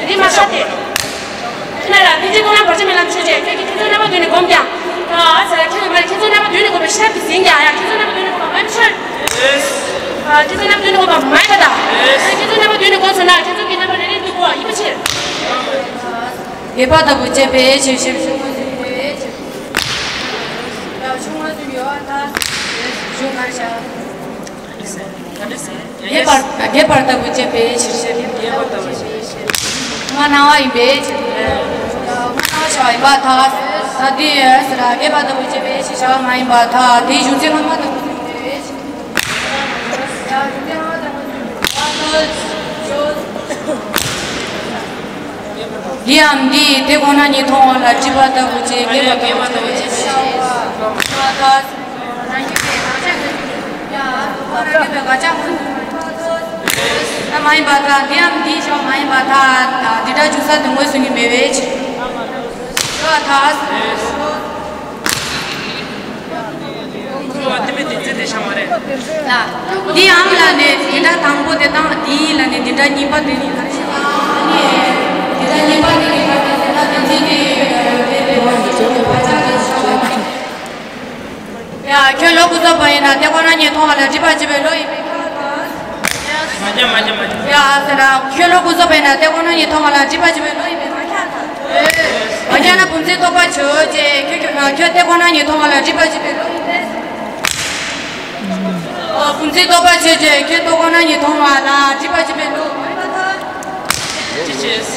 དེ་མ་ཤར་ཏེ། ཁྱེད་རང་ལ་ཕན་ཆད་མཐོང་ལམ་བར་ཆད་མེད་ལམ་ཆོས་ཅན། ཁྱེད་ཀྱིས་ཁྱེད་ཚོ་རྣམ་པ་བསྡུས་ནས་བསྒོམས་ཀྱང་། ཨ་ཟེར་ཁྱེད་ཀྱིས་མ་ཁྱེད་ཚོ་རྣམ་པ་བསྡུས་ནས་བསྒོམས་པའི་ཤེས་རབ་ཀྱིས་ཟིན་ཀྱང་ཡང་ཁྱེད་ཚོ་རྣམ་པ་བསྡུས་ནས་བསྒོམས་པ་མ་ཡིན་པའི་ཕྱིར། ཨ་ཁྱེད་ཚོ་རྣམ་པ་བསྡུས་ནས་བསྒོམས་པ་མ་ཡིན་པ་དང་། ཨ་ཁྱེད་ཚོ་རྣམ་པ་བསྡུས་ནས་བསྒོམས་སོང་ན་ཁྱེད་ཚོ་གི་རྣམ་པ་རེ་རེ་འདུས་པ་ཡིན་པའི་ཕྱིར། དགེ་བ་དང་པོ་བྱས་པའི་ཕྱིར་ཞེས་བྱ་བ་ཆུང་མ་ཟིན་ཡོད་ཨ་ཐ་གཞུང་གར་བྱ། རྒྱས་པར་རྒྱས་པར་ལྟ་བུ་བྱས་པའི་ཕྱིར་ཞེས། རྒྱས་པར་ལྟ་བུ་བྱས་པའི་ཕྱིར། མ་སྣང་བ་ཡིན་པའི་ཕྱིར། མ་སྣང་བ་ཡིན་པར་ཐལ། ད་དེ་ཡོད་ཟེར་ར་རྒྱས་པར་ལྟ་བུ་བྱས་པའི་ཕྱིར་བྱ་བ་མ་ཡིན་པར་ཐལ། དེའི་གཞུང་ཚིག་སྔ་མ་ལྟ་བུ་བྱས་པའི་ཕྱིར། འདིའམ་འདི་དེ་ཁོ་ན་ཉིད་མཐོང་བ་ལ་སྒྲིབ་པ་ལྟ་བུ་བྱས། རྒྱས་པར་ལྟ་བུ་བྱས་པའི་ཕྱིར། མ་ཡིན་པར་ཐལ། འདིའམ་འདིའི་བྱ་བ་མ་ཡིན་པར་ཐལ། འདི་འདྲ་འཇུག་ས་དེ་ངོས་བཟུང་གི་མེད་པའི་ཕྱིར། འདིའམ་ལ་ནི་འདི་འདྲ་དང་པོ་དེ་དང་། འདི་ལ་ནི་འདི་འདྲ་གཉིས་པ་དེ་ནི་ག་རེ་ཞིག་ལ་ནི་འདི་འདྲ་གཉིས་པ་དེ་ནི་ག་རེ་ཟེར་ན། དེ་ཚིག་དེ་ཡོད་པའི་བར་ཆད་ཀྱི་བྱ་བ། ཡ། ཁྱོད་བློ་ཀུན་རྫོབ་པ་ཡིན་ན་དེ་ཁོ་ན་ཉིད་མཐོང་བ་ལ་སྒྲིབ་པ་བྱེད་པའི་བློ་ཡིན་པས་ཁྱབ་པར་ཐལ། མ་རྒྱག་མ་རྒྱག་མ་རྒྱག་ཡ། ཟེར་ར། ཁྱོད་བློ་ཀུན་རྫོབ་པ་ཡིན་ན་དེ་ཁོ་ན་ཉིད་མཐོང་བ་ལ་སྒྲིབ་པ་བྱེད་པའི་བློ་ཡིན་པས་མ་ཁྱབ་པར་ཐལ། མ་ཁྱབ་ན་བུམ་འཛིན་རྟོག་པ་ཆོས་ཅན། ཁྱོད་ཁྱོད་ཁྱོད་དེ་ཁོ་ན་ཉིད་མཐོང་བ་ལ་སྒྲིབ་པ་བྱེད་པའི་བློ་ཡིན་པས། བུམ་འཛིན་རྟོག་པ་ཆོས་ཅན། ཁྱོད་དེ་ཁོ་ན་ཉིད་མཐོང་བ་ལ་སྒྲིབ་པ་བྱེད་པའི་བློ་ཡིན་པར་ཐལ། ཅི་བྱས།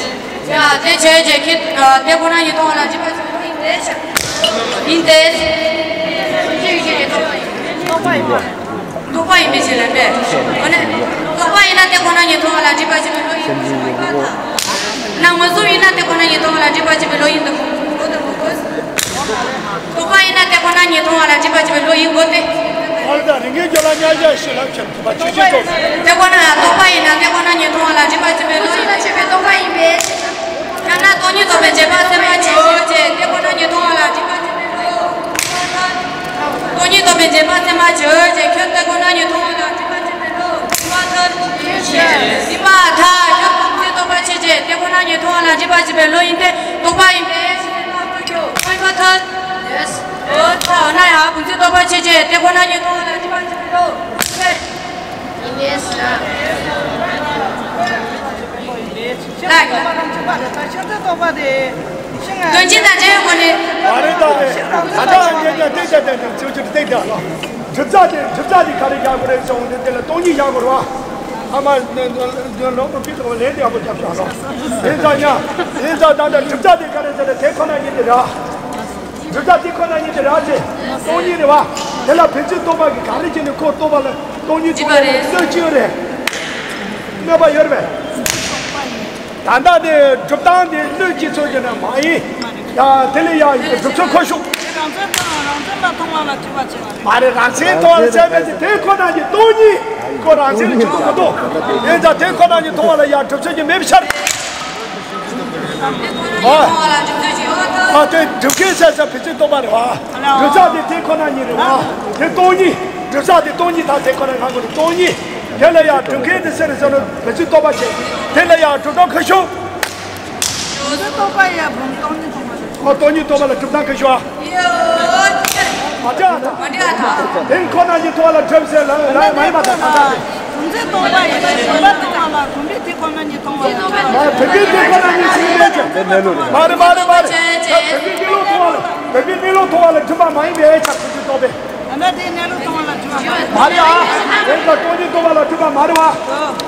ཡ། དེ་ཆོས་ཅན། ཁྱོད་དེ་ཁོ་ན་ཉིད་མཐོང་བ་ལ་སྒྲིབ་པ་བྱེད་པའི་བློ་ཡིན་ཏེ། ཡིན་ཏེ། རྟོག་པ་ཡིན་པས། རྟོག་པ་ཡིན་པའི་ཕྱིར་ལབ་པས། འོ་ན་རྟོག་པ་ཡིན་ན་དེ་ཁོ་ན་ཉིད་མཐོང་བ་ལ་སྒྲིབ་པ་བྱེད་པའི་བློ་ཡིན་པར་ཐལ། ན་ངོས་བཟུང་ཡིན་ན་དེ་ཁོ་ན་ཉིད་མཐོང་བ་ལ་སྒྲིབ་པ་བྱེད་པའི་བློ་ཡིན་དུ་གོ་དུ་མི་དགོས། རྟོག་པ་ཡིན་ན་དེ་ཁོ་ན་ཉིད་མཐོང་བ་ལ་སྒྲིབ་པ་བྱེད་པའི་བློ་ཡིན་དགོས་ཏེ། ཨ་རི་དང་རིགས་ངེས་སྦྱོར་ལ་མཉམ་གཞག་ཞིག་ལ་ཁྱབ་པ་ཆོས་ཅན་ཐོབ། དེ་ཁོ་ན་རྟོག་པ་ཡིན་ན་དེ་ཁོ་ན་ཉིད་མཐོང་བ་ལ་སྒྲིབ་པ་བྱེད་པའི་བློ་ཡིན་ན་ཆོས་ཅན་རྟོག་པ་ཡིན་པས། ཡང་ན་སྟོང་ཉིད་རྟོགས་པའི་རྗེས་དཔག་སེམས་དཔའ་ཆོས་ཅན། དེ་ཁོ་ན་ཉིད་མཐོང་བ་ལ་སྒྲིབ་པ་བྱེད་པའི་བློ། སྟོང་ཉིད་རྟོགས་པའི་རྗེས་དཔག་སེམས་དཔའ་ཆོས་ཅན། ཁྱོད་དེ་ཁོ་ན་ཉིད་མཐོང་བ་ལ་སྒྲིབ་པ་བྱེད་པའི་བློ། སྒྲིབ་པར་ཐལ། སྒྲིབ་པར་ཐལ། ཁྱོད་བུམ་འཛིན་རྟོག་པ་ཆོས་ཅན། དེ་ཁོ་ན་ཉིད་མཐོང་བ་ལ་སྒྲིབ་པ་བྱེད་པའི་བློ་ཡིན་ཏེ། རྟོག་པ་ཡིན་པས། སྒྲིབ་པར་ཐལ། འོ་ན་ཡང་བུམ་འཛིན་རྟོག་པ་ཆོས་ཅན། དེ་ཁོ་ན་ཉིད་མཐོང་བ་ལ་སྒྲིབ་པ་བྱེད་པའི་བློ། ཡིན་པས། ལགས། དོན་སྤྱི་དང་འབྲེལ་ཡོད་དགོས་ནི། མ་རེད་ད། ད་ལྟ་ངས་ཀྱང་བལྟས་ཀྱང་བལྟས་ཀྱང་བལྟས་ཀྱང་ཚུལ་གྱིས་བལྟས་ཀྱང་། གྲུབ་རྩ་དེ། གྲུབ་རྩ་དེ་ག་རེ་བཞག་དགོས་རེད་ཟེར་འོང་དུས། དེ་ལ་སྟོང་ཉིད་བཞག་དགོས་རེད་བ། ཨ་མ་ལོག་པ་ཕི་ཏོག་ལན་དེ་ཡག་པོ་རྒྱབ་ཤག་ལོ། ཡིན་ཙང་ཡང་། ཡིན་ཙང་ད་ལྟ་གྲུབ་རྩ་དེ་ག་རེ་ཟེར་ན་དེ་ཁོ་ན་ཉིད་དེ་རེད། གྲུབ་རྩ་དེ་ཁོ་ན་ཉིད་དེ་རེད་ཟེར། སྟོང་ཉིད་རེད་བ། དེ་ལ་བུམ་འཛིན་རྟོག་པ་གིས་ག་རེ་བྱས་ནས་ཁོ་རྟོགས་པ་ལ་སྟོང་ཉིད་རྟོགས་པ་ལ་གནོད་ཀྱི་ཡོད་རེད། གནོད་པ་ཡོད་རེད་པས། ད་ལྟ་དེ་སྒྲུབ་སྟངས་དེ་གནོད་ཀྱི་ཚུལ་གྱིས་ནི་མ་ཡིན། ཡ། དེ་ལས་ཡང་སྒྲུབ་ཚུལ་ཁོ་ཤུགས། རང་མཚན་དང་རང་མཚན་ལ་མཐོང་བ་ལ་སྒྲིབ་པ་བྱེད་པ་རེད། མ་རེད། རང་མཚན་མཐོང་བ་ལ་བྱེད་པའི་དེ་ཁོ་ན་ཉིད་སྟོང་ཉིད། ཁོ་རང་མཚན་ལ་བྱེད་དུ་མི་འདུག། ཡིན་ཙང་དེ་ཁོ་ན་ཉིད་མཐོང་བ་ལ་ཡང་སྒྲུབ་ཚུལ་གྱི་མེད་པའི་ཕྱིར། ཨ། ཨ། དེ་སྒྲུབ་མཁན་ཟེར་ས་བུམ་འཛིན་རྟོག་པ་རེད་བ། གྲུབ་རྩ་དེ་དེ་ཁོ་ན་ཉིད་རེད་བ། དེ་སྟོང་ཉིད། གྲུབ་རྩ་དེ་སྟོང་ཉིད་དང་དེ་ཁོ་ན་ང་ཚོ་སྟོང་ཉིད། དེ་ལ་ཡང་སྒྲུབ་མཁན་དེ་སུ་རེད་ཟེར་ན་བུམ་འཛིན་རྟོག་པ་ཅན། དེ་ལ་ཡང་སྒྲུབ་སྟངས་ཁོ་ཤུགས། བུམ་འཛིན་རྟོག་པ་ཡང་བུམ་སྟོང་ཉིད་མཐོང་བ་རེད། ཨོ། སྟོང་ཉིད་རྟོག་པ་ལ་སྒྲུབ་སྟངས་ཁོ་ཤུགས་ཨ། མ་འདྲ་ད། མ་འདྲ་ད། དེ་ཁོ་ན་ཉིད་མཐོང་བ་ལ་སྒྲུབ་ཟེར་ལ་ལ་མ་ཡིན་པ་དང་གང་ལྟར་ཏེ། བུམ་འཛིན་རྟོག་པ་ཡིན་པས་བུམ་པ་དེ་ཚང་ལ་བུམ་པའི་དེ་ཁོ་ན་ཉིད་མཐོང་བ་ལ་སྒྲུབ་པ། མ་བུམ་པའི་དེ་ཁོ་ན་ཉིད་ཟེར་མེད་ཀྱང་། དེ་གནས་ལུགས་རེད། མ་རེད་མ་རེད་མ་རེད། ད་བུམ་པའི་གནས་ལུགས་མཐོང་བ་ལ། བུམ་པའི་གནས་ལུགས་མཐོང་བ་ལ་སྒྲུབ་པ་མ་ཡིན་པའི་ཕྱིར་བུམ་འཛིན་རྟོག་པས། ད་ལྟ་དེའི་གནས་ལུགས་མཐོང་བ་ལ་སྒྲུབ་པ་མ་རེད། མ་རེད་ཨ། དེ་ལྟར་སྟོང་ཉིད་རྟོག་པ་ལ་སྒྲུབ་པ་མ་རེད་བ།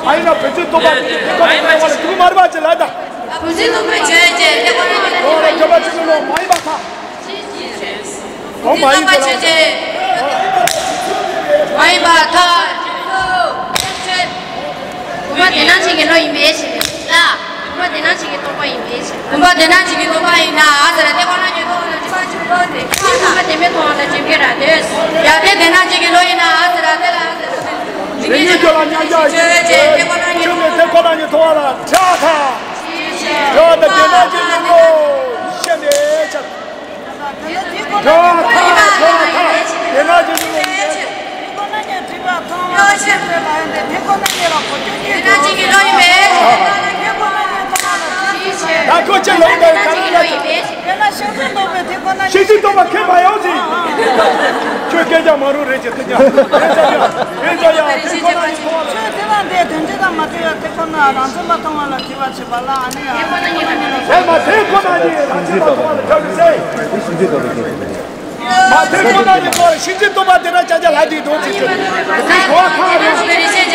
ཨ་ཡིན་ན་བུམ་འཛིན་རྟོག་པ་དེ་ཁོ་ན་ཉིད་མཐོང་བ་ལ་སྒྲུབ་པ་མ་རེད་བ་ཅེས་ལབ་ད། བུམ་འཛིན་རྟོག་པའི་ཆོས་ཅན། དེ་ཁོ་ན་ཉིད་མཐོང་བ་ལ་སྒྲུབ་པ་ཅེས་ལབ་མ་ཡིན་པར་ཐལ། འོ་མ་ཡིན་པ་ལ། མ་ཡིན་པར་ཐལ། བུམ་པ་དེ་སྣང་བྱེད་ཀྱི་བློ་ཡིན་པའི་ཕྱིར་ལ། བུམ་པ་དེ་སྣང་བྱེད་ཀྱི་རྟོག་པ་ཡིན་པའི་ཕྱིར། བུམ་པ་དེ་སྣང་བྱེད་ཀྱི་རྟོག་པ་ཡིན་ན་ཨ་ཟེར་དེ་ཁོ་ན་ཉིད་མཐོང་བ་ལ་སྒྲིབ་པ་བྱེད་པའི་བློ་དེ། བུམ་པ་དེ་མེད་མཐོང་བ་ལ་སྒྲིབ་པའི་ར་དེ། ཡང་དེ་དེ་སྣང་བྱེད་ཀྱི་བློ་ཡིན་ན་ཨ་ཟེར་དེ་ལ་ཨ་ཟེར་དེ། རིགས་ངེས་སྦྱོར་ལ་མཉམ་གཞག་ཞིག་ཆོས་ཅན། དེ་ཁོ་ན་ཉིད་མཐོང་བ་ལ་ཁྱབ་པར་ཐལ། ཡང་དེ་དེ་སྣང་བྱེད་ཀྱི་བློ་ཡིན་པའི་ཕྱིར། ཁྱབ་པར་ཐལ། ཁྱབ་པར་ཐལ། དེ་སྣང་བྱེད་ཀྱི་བློ་ཡིན་པའི་ཕྱིར། དེ་ཁོ་ན་ཉིད་སྒྲིབ་པ་མཐོང་བ་ལ་སྒྲིབ་པའི་ལ་ཡང་དེ་དེ་ཁོ་ན་ཉིད་ལ་གོ་ཆོད་ཀྱི། དེ་སྣང་བྱེད་ཀྱི་བློ་ཡིན་པས། དེ་ཁོ་ན་ཉིད་མཐོང་བ་ལ་སྒྲིབ་པའི་ཕྱིར། ད་ཁོ་ཅི་ལབ་པའི་ག་རེ་ལབ་ཀྱང་། དེས་ན་ཤིང་འཛིན་རྟོག་པས་དེ་ཁོ་ན་ཉིད། ཤིང་འཛིན་རྟོག་པ་ཁས་མ་ཡོང་ཟིན། ཁྱོད་སྐད་ཆ་མ་རུང་རེད་ཅེས་ཐུག་ཀྱང་། དེ་ཚོ་ཡང་དེ་ཚོ་ཡང་དེ་ཁོ་ན་ཉིད་མཐོང་བ་ལ། ཆོས་དེ་ལ་འདས་དོན་སྤྱི་དང་མ་བྲལ་བའི་དེ་ཁོ་ན་རང་མཚན་མ་མཐོང་བ་ལ་སྒྲིབ་པ་བྱེད་པ་ལ་ཨ་ནི་ཡང་། དེ་མ་དེ་ཁོ་ན་ཉིད་རང་མཚན་མ་མཐོང་བ་ལ་ཁྱབ་པའི་ཚེ། མ་དེ་ཁོ་ན་ཉིད་མཐོང་བ་ལ་ཤིང་འཛིན་རྟོག་པ་དེ་ན་ཅག་ཅག་ལྷ་དེའི་དོན་ཚིག་ཟེར། དེ་གོ་བ་ཁ་རེད།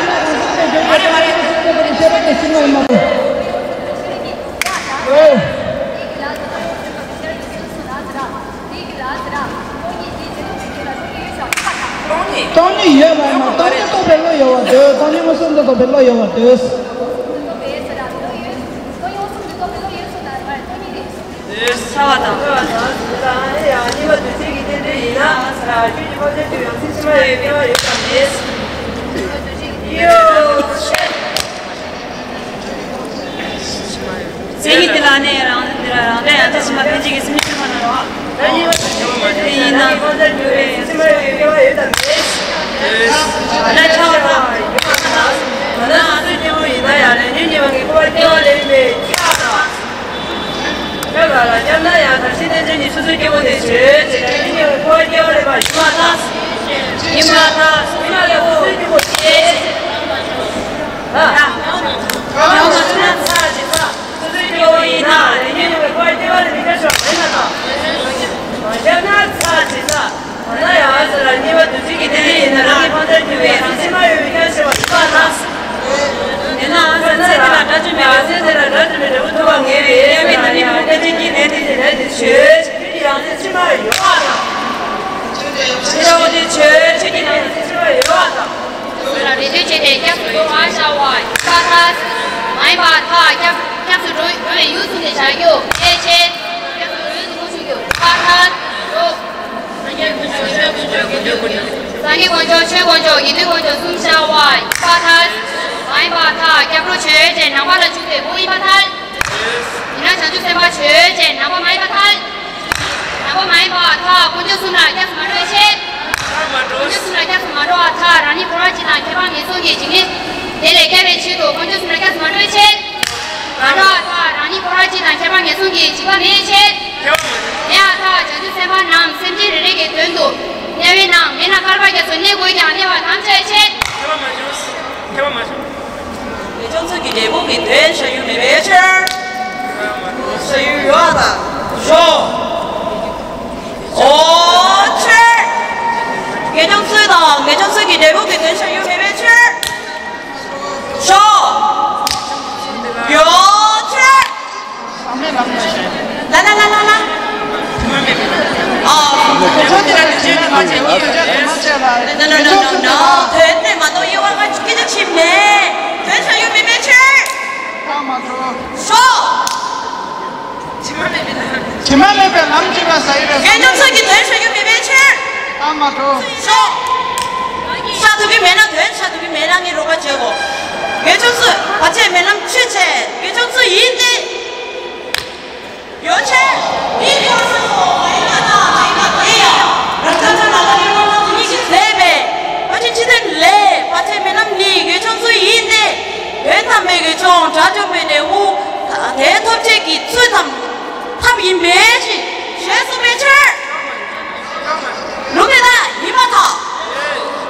སྟོང་ཉིད་ཡོད་མ་ཡིན་ན་སྟོང་ཉིད་རྟོགས་པའི་བློ་ཡོད་པར་འདོད། སྟོང་ཉིད་མངོན་སུམ་དུ་རྟོགས་པའི་བློ་ཡོད་པར་འདོད། ཚ་བ་དང་། ཡང་གཉིས་པ་འདུ་བྱེད་ཀྱི་རྟེན་འབྲེལ་ཡིན་ན། ཆོས་ཀྱི་ཕ་ཚད་དུ་ཡང་སྲིད་ཕྱི་མ་ཡོད་པའི་སྐྱེ་བ་ཡོད་དམ་མེད། ཡོད། མཚན་ཉིད་དེ་ལ་གནས་རང་དེ་ལ་རང་འདྲ་ཡང་དག་ཕྱི་མ་འཕེན་བྱེད་ཀྱི་སེམས་ཉིད་ཕྱི་མ་ན་རོ། ད་གཉིས་པ་འདུ་བྱེད་ཀྱི་རྟེན་འབྲེལ་ཡིན་ན། ཕ་ཚད་དུ་ཡང་སྲིད་ཕྱི་མ་ཡོད་པའི་སྐྱེ་བ་ཡོད་དམ་མེད། ད་ཆ་བ་དང་། ད་ང་ཚོའི་སྐྱེ་བོ་ཡིན་ན་ཡང་རེ་ཉིད་གཉིས་པ་ངེས་པར་སྐྱེ་བ་ལེན་མེད་ཆ་དང་། ཁྱོད་ལ་ལ་སྐྱབས་ན་ཡང་དག་ཤེས་ལྡན་ཅན་གྱི་སོ་སོའི་སྐྱེ་བོ་དེ་བྱོས་ཅེས་ཀྱང་ཡིན་ཡང་འཁོར་བ་སྐྱེ་བ་ལེན་པ་ཡིན་མ་ཐག་ཡིན་མ་ཐག་ཡིན་མ་ཐག་སོ་སོའི་སྐྱེ་བོ་དེ་ལ་ཡང་མ་ཐུབ་ན་ཚར་ཅེས་ཐག་སོ་སོའི་སྐྱེ་བོ་ཡིན་ན་རེ་ཉིད་ཡོང་བའི་འཁོར་བ་སྐྱེ་བ་ལེན་མི་ཁྱབ་ཤོག་མེད་མ་ཐག་སྐྱབས་ན་ཚར་ཅེས་ཐག་ད་ཡང་ཨ་ཟེར་ལ་གཉིས་པ་འདུ་བྱེད་ཀྱི་རྟེན་འབྲེལ་ཡིན་ན་རང་གི་ཕ་མཐར་གྱུར་པའི་ཕྱི་མ་ཡོད་པའི་སྐྱབས་ཞེས་པ་ཐག་དེས་ན་ཨ་ཟེར་ཚེ་འདི་ལ་དགྲ་བཅོམ་པའི་ཨ་ཟེར་ཚེ་ལ་དགྲ་བཅོམ་པའི་འབྲས་བུ་ཐོབ་པར་ངེས་པའི་དམྱལ་བའི་ནང་གི་མི་ལ་ལས་ཅན་གྱི་ལས་དེ་ལས་དེ་ཆོས་ཆོས་ཀྱི་ཡང་སྲིད་ཕྱི་མ་ཡོད་པ་དང་། ཆོས་ཀྱི་ཡང་སྲིད་ཕྱི་མ་ཡོད་པ་དང་། ལ་རེ་ལྟོས་བྱས་ཏེ་སྐྱབས་སུ་འགྲོ་བར་བྱ་བ་ཡིན་པར་ཐལ། མ་ཡིན་པར་ཐལ། སྐྱབས་སྐྱབས་སུ་འགྲོ་འགྲོ་བའི་ཡུལ་བཟུང་ནས་བྱ་རྒྱུ་ཡོད་ཅེས། སྐྱབས་སུ་འགྲོ་བའི་ཡུལ་བཟུང་ཞུ་རྒྱུ་ཡིན་པར་ཐལ། འགྲོ། སངས་རྒྱས་དཀོན་མཆོག་ཆོས་དཀོན་མཆོག་དགེ་འདུན་དཀོན་མཆོག་གསུམ་བྱ་བ་ཡིན་པར་ཐལ། མ་ཡིན་པར་ཐལ། སྐྱབས་འགྲོ་བྱེད་ཅེས་ནང་པ་ལ་འཇུག་པའི་སྒོ་ཡིན་པར་ཐལ། ཡིན་ན་བྱང་ཆུབ་སེམས་དཔའ་བྱེད་ཅེས་ནང་པ་མ་ཡིན་པར་ཐལ། ནང་པ་མ་ཡིན་པར་ཐལ། དཀོན་མཆོག་གསུམ་ལ་སྐྱབས་སུ་མ་འགྲོ་བའི་ཕྱིར། དཀོན་མཆོག་གསུམ་ལ་སྐྱབས་སུ་མ་འགྲོ་བར་ཐལ། རང་ཉིད་འཁོར་བ་སྤྱི་དང་ཁྱད་པར་ངན་སོང་གི་འཇིགས་ནི་དེ་ལས་སྐྱབས་པའི་ཆེད་དུ་དཀོན་མཆོག་གསུམ་ལ་སྐྱབས་སུ་མ་འགྲོ་བའི་ཕྱིར། མ་འགྲོ་བར་ཐལ། རང་ཉིད་འཁོར་བ་སྤྱི་དང་ཁྱད་པར་ངན་སོང་གི་འཇིགས་པ་མེད་ཕྱིར། མེད་པར་ཐལ། བྱང་ཆུབ་སེམས་དཔའ་རྣམས་སེམས་ཅན་རེ་རེ་གི་དོན་དུ་དམྱལ་བའི་ནང་མི་རྣམས་བསྐལ་པ་རྒྱ་མཚོར་གནས་དགོས་ཀྱང་གནས་པ་ཐམས་ཅད་ཕྱིར། ཁྱབ་པ་མ་བྱུང་། ཁྱབ་པ་མ་བྱུང་། ངེས་འབྱུང་ཚུལ་གྱི་འབྲས་བུ་གི་དོན་བྱ་ཡུལ་མེད་པའི་ཕྱིར། བྱ་ཡུལ་ཡོད་དང་ཞོག་འོ་ཕྱིར། ངེས་འབྱུང་ཚུལ་དང་ངེས་འབྱུང་ཚུལ་གྱི་འབྲས་བུ་གི་དོན་བྱ་ཡུལ་མེད་པའི་ཕྱིར། ཞོག་ཡོད་ཕྱིར། ལ་ལ་ལ་ལ་ལ། ཨ། དོན་དེ་ལ་ལུས་ཅན་གྱི་མ་བྱས་ཉིད། ན་ན་ན་ན་ན། དོན་དེ་མ་གཏོགས་དབྱེ་བ་ང་སྐད་ཆ་ཕྱིན་མེད། དོན་བྱ་ཡུལ་མེད་པའི་ཕྱིར། ཞོག་ཤོག་ཤ་ཐུབ་ཀྱི་མེད་ན་དོན་ཤ་ཐུབ་ཀྱི་མེད་ན་ངས་རོགས་པ་བྱེད་དགོས། དགེ་སྦྱོང་ཚོས་བར་ཆད་མེད་ལམ་ཆོད་བྱས། དགེ་སྦྱོང་ཚོ་ཡིན་ཏེ། ཡོ་ཆེ། མི་ཁ་སོ་མ་ཡིན་པ་དང་མ་ཡིན་པ་དེ་ཡང་རང་ཁ་ཐ་ན་ལ་ཡོད་པ་དེ་ཉིད་ཀྱི་ཟས་པས་བར་ཆད་ཕྱི་དོན་ལས་བར་ཆད་མེད་ལམ་ནི་དགེ་སྦྱོང་ཚོ་ཡིན་ཏེ། དོན་དམ་པའི་དགེ་སྦྱོང་དགྲ་བཅོམ་པའི་འབྲས་བུ་དེ་ཐོབ་བྱེད་ཀྱི་ཚུལ་དང་ཐབས་ཡིན་པའི་ཕྱིར་ཞེས་གསུངས་པའི་ཕྱིར། ལུགས་དེ་ལྟར་ཡིན་པར་ཐལ།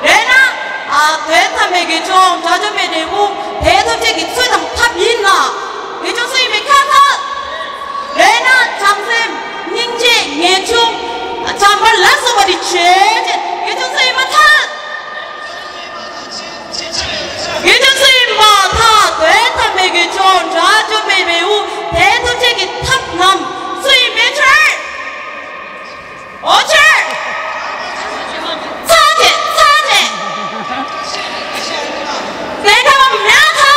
རེད་ན། ཨ་དོན་དམ་པའི་དགེ་སྦྱོང་དགྲ་བཅོམ་པའི་འབྲས་བུ་དེ་ཐོབ་བྱེད་ཀྱི་ཚུལ་དང་ཐབས་ཡིན་ལ། དགེ་སྦྱོང་ཚོ་ཡིན་པས་ཁྱབ་ཐལ། རེད་ན་བྱང་སེམས་སྙིང་རྗེ་ངེས་འབྱུང་བྱམས་པ་ལ་སོགས་པ་དེ་ཆོས་ཅན་དགེ་སྦྱོང་ཚོ་ཡིན་པར་ཐལ། དགེ་སྦྱོང་ཚོ་ཡིན་པར་ཐལ། དོན་དམ་པའི་དགེ་སྦྱོང་དགྲ་བཅོམ་པའི་འབྲས་བུ་དེ་ཐོབ་བྱེད་ཀྱི་ཐབས་རྣམས་སུ་ཡིན་པའི་ཕྱིར། འོ་ཆེ། ཚ་ཆེ་ཚ་ཆེ། དེ་ལྟ་བ་མེད་ཐལ།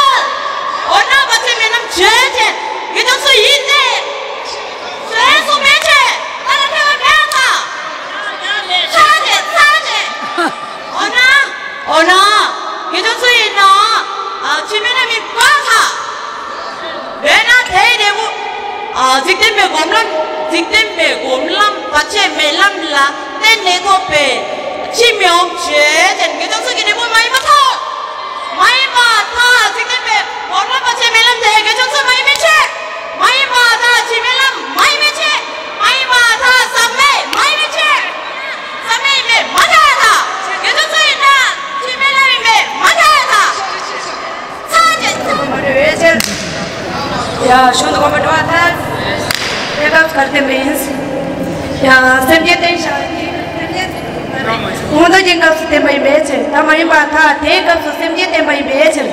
འོ་ན་བར་ཆད་མེད་ལམ་ཆོས་ཅན་དགེ་སྦྱོང་ཚོ་ཡིན་ཏེ། ཞེས་གསུངས་པའི་ཕྱིར་ད་ལ་ཐལ་བ་མེད་ཐལ། ཚ་ཆེ་ཚ་ཆེ། འོ་ན། འོ་ན། དགེ་སྦྱོང་ཚོ་ཡིན་ན། ཨ་ཆོས་མེད་ལམ་མི་འགོག་ཐལ། རེད་ན་དེའི་འབྲས་བུ། ཨ་འཇིག་རྟེན་པའི་སྒོམ་ལམ། འཇིག་རྟེན་པའི་སྒོམ་ལམ་བར་ཆད་མེད་ལམ་ལ་བརྟེན་ནས་ཐོབ་པའི་ཕྱིར་མི་འོང་ཆོས་ཅན་དགེ་སྦྱོང་ཚོ་གི་འབྲས་བུ་མ་ཡིན་པར་ཐལ། མ་ཡིན་པར་ཐལ། འཇིག་རྟེན་པའི་སྒོམ་ལམ་བར་ཆད་མེད་ལམ་དེ་དགེ་སྦྱོང་ཚོ་མ་ཡིན་པའི་ཕྱིར། མ་ཡིན་པར་ཐལ། ཆོས་མེད་ལམ་མ་ཡིན་པའི་ཕྱིར། མ་ཡིན་པར་ཐལ། ཟག་མེད་མ་ཡིན་པའི་ཕྱིར། ཟག་མེད་ཡིན་པས་མ་ཐལ་ཐལ། དགེ་སྦྱོང་ཚོ་ཡིན་ན་ཆོས་མེད་ལམ་ཡིན་པས་མ་ཐལ་ཐལ། ཚ་ཆེ་ཚ། ཡ་གཞུང་དུ་གོམ་པ་འགྲོ་བ་ཐལ། དེ་སྐབས་གར་བསྟན་པ་ཡིན། ཡ་སེམས་བསྐྱེད་བསྟན་བཞག་ཡིན། སེམས་བསྐྱེད་སྔོན་འགྲོ་གྱི་སྐབས་སུ་བསྟན་པ་ཡིན་པའི་ཕྱིར། ད་མ་ཡིན་པར་ཐལ། དེའི་སྐབས་སུ་སེམས་བསྐྱེད་བསྟན་པ་ཡིན་པའི་ཕྱིར།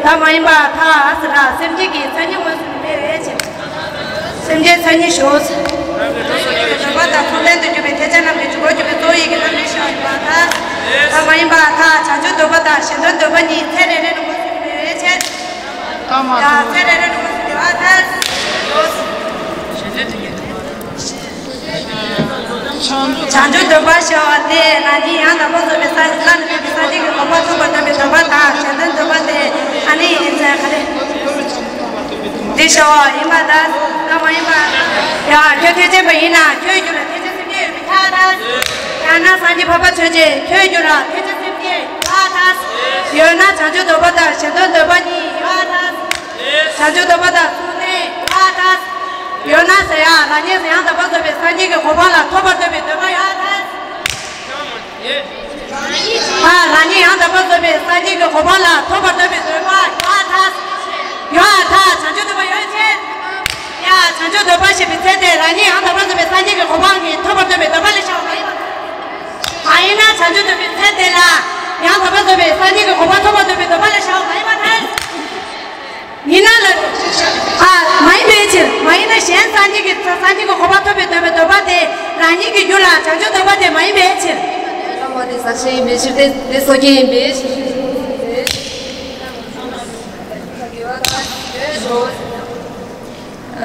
ད་མ་ཡིན་པར་ཐལ་ཟེར་ར། སེམས་བསྐྱེད་ཀྱི་མཚན་ཉིད་མངོན་སུམ་དུ་སྨྲས་པའི་ཕྱིར། སེམས་བསྐྱེད་མཚན་ཉིད་ཞོག་འདོད་པ་དང་ཚུལ་ལྡན་དུ་གྱུར་པའི་ཐེག་ཆེན་རྣམས་ཀྱི་འཇུག་པར་གྱུར་པའི་གཙོ་བོ་ཡི་གེ་རྣམ་སྨིན་ཞེས་པ་ཡིན་པར་ཐལ། ད་མ་ཡིན་པར་ཐལ། བྱང་ཆུབ་འདོད་པ་དང་གཞན་དོན་འདོད་པ་གཉིས་ཚེ་རེ་རེ་ནས་མངོན་སུམ་དུ་སྨྲས་པའི་ཕྱིར། ད་མ་ཡང་ཐལ། ཚེ་རེ་རེ་ནས་མངོན་སུམ་དུ་སྨྲས་པར་ཐལ། བྱང་ཆུབ་འདོད་པ་ཞེས་པ་དེ་རང་ཉིད་ཡང་དག་པར་རྫོགས་པའི་སངས་རྒྱས་ལ་ནི་ཕན་པའི་སངས་རྒྱས་ཀྱི་གོ་འཕང་ཐོབ་པར་འདོད་པའི་འདོད་པ་དང་། གཞན་དོན་འདོད་པ་དེ་ཨ་ནི་ཡིན་ཚད་ག་རེ། འདི་ཞེས་པ་ཡིན་པར་ཐལ། ད་མ་ཡིན་པར། ཡང་ཁྱོད་ཐེག་ཆེན་པ་ཡིན་ན་ཁྱོད་རྒྱུད་ལ་ཐེག་ཆེན་སེམས་བསྐྱེད་ཡོད་པས་ཁྱབ་པར་ཐལ། ཡང་ན་སངས་རྒྱས་འཕགས་པ་ཆོས་ཅན་ཁྱོད་རྒྱུད་ལ་ཐེག་ཆེན་སེམས་བསྐྱེད་ཡོད་པར་ཐལ། ཡོད་ན་བྱང་ཆུབ་འདོད་པ་དང་གཞན་དོན་འདོད་པ་གཉིས་ཡོད་པར་ཐལ། བྱང་ཆུབ་འདོད་པ་དང་ཚུལ་ལྡན་ཡོད་པར་ཐལ། ཡོད་ན་ཟེར་ཡ། རང་ཉིད་ཡང་དག་པར་རྫོགས་པའི་སངས་རྒྱས་ཀྱི་གོ་འཕང་ལ་ཐོབ་པར་འདོད་པའི་འདོད་པ་ཡོད་པར་ཐལ། ཨ། རང་ཉིད་ཡང་དག་པར་རྫོགས་པའི་སངས་རྒྱས་ཀྱི་གོ་འཕང་ལ་ཐོབ་པར་འདོད་པའི་འདོད་པ་ཡོད་པར་ཐལ། ཡོད་པར་ཐལ། བྱང་ཆུབ་འདོད་པ་ཡོད་ཕྱིར། ཡ། བྱང་ཆུབ་འདོད་པ་ཞེས་པའི་ཚེ་དེ་རང་ཉིད་ཡང་དག་པར་རྫོགས་པའི་སངས་རྒྱས་ཀྱི་གོ་འཕང་གི་ཐོབ་པར་འདོད་པའི་འདོད་པ་ལ་བྱ་བ་མ་ཡིན་པར་ཐལ། མ་ཡིན་ན་བྱང་ཆུབ་འདོད་པའི་ཚེ་དེ་ལ་ཡང་དག་པར་རྫོགས་པའི་སངས་རྒྱས་ཀྱི་གོ་འཕང་ཐོབ་པར་འདོད་པའི་འདོད་པ་ལ་བྱ་བ་མ་ཡིན་པར་ཐལ། ཡིན་ན་ལ། ཨ། མ་ཡིན་པའི་ཕྱིར། མ་ཡིན་ན་གཞན་སངས་རྒྱས་ཀྱི་སངས་རྒྱས་ཀྱི་གོ་འཕང་ཐོབ་པའི་འདོད་པའི་འདོད་པ་དེ་རང་ཉིད་ཀྱི་རྒྱུད་ལ་བྱང་ཆུབ་འདོད་པ་དེ་མ་ཡིན་པའི་ཕྱིར། ལམ་པ་དེ་ཟག་བཅས་ཡིན་པའི་ཕྱིར་ཏེ། དེ་སོ་སྐྱེ་ཡིན་པའི་ཕྱིར།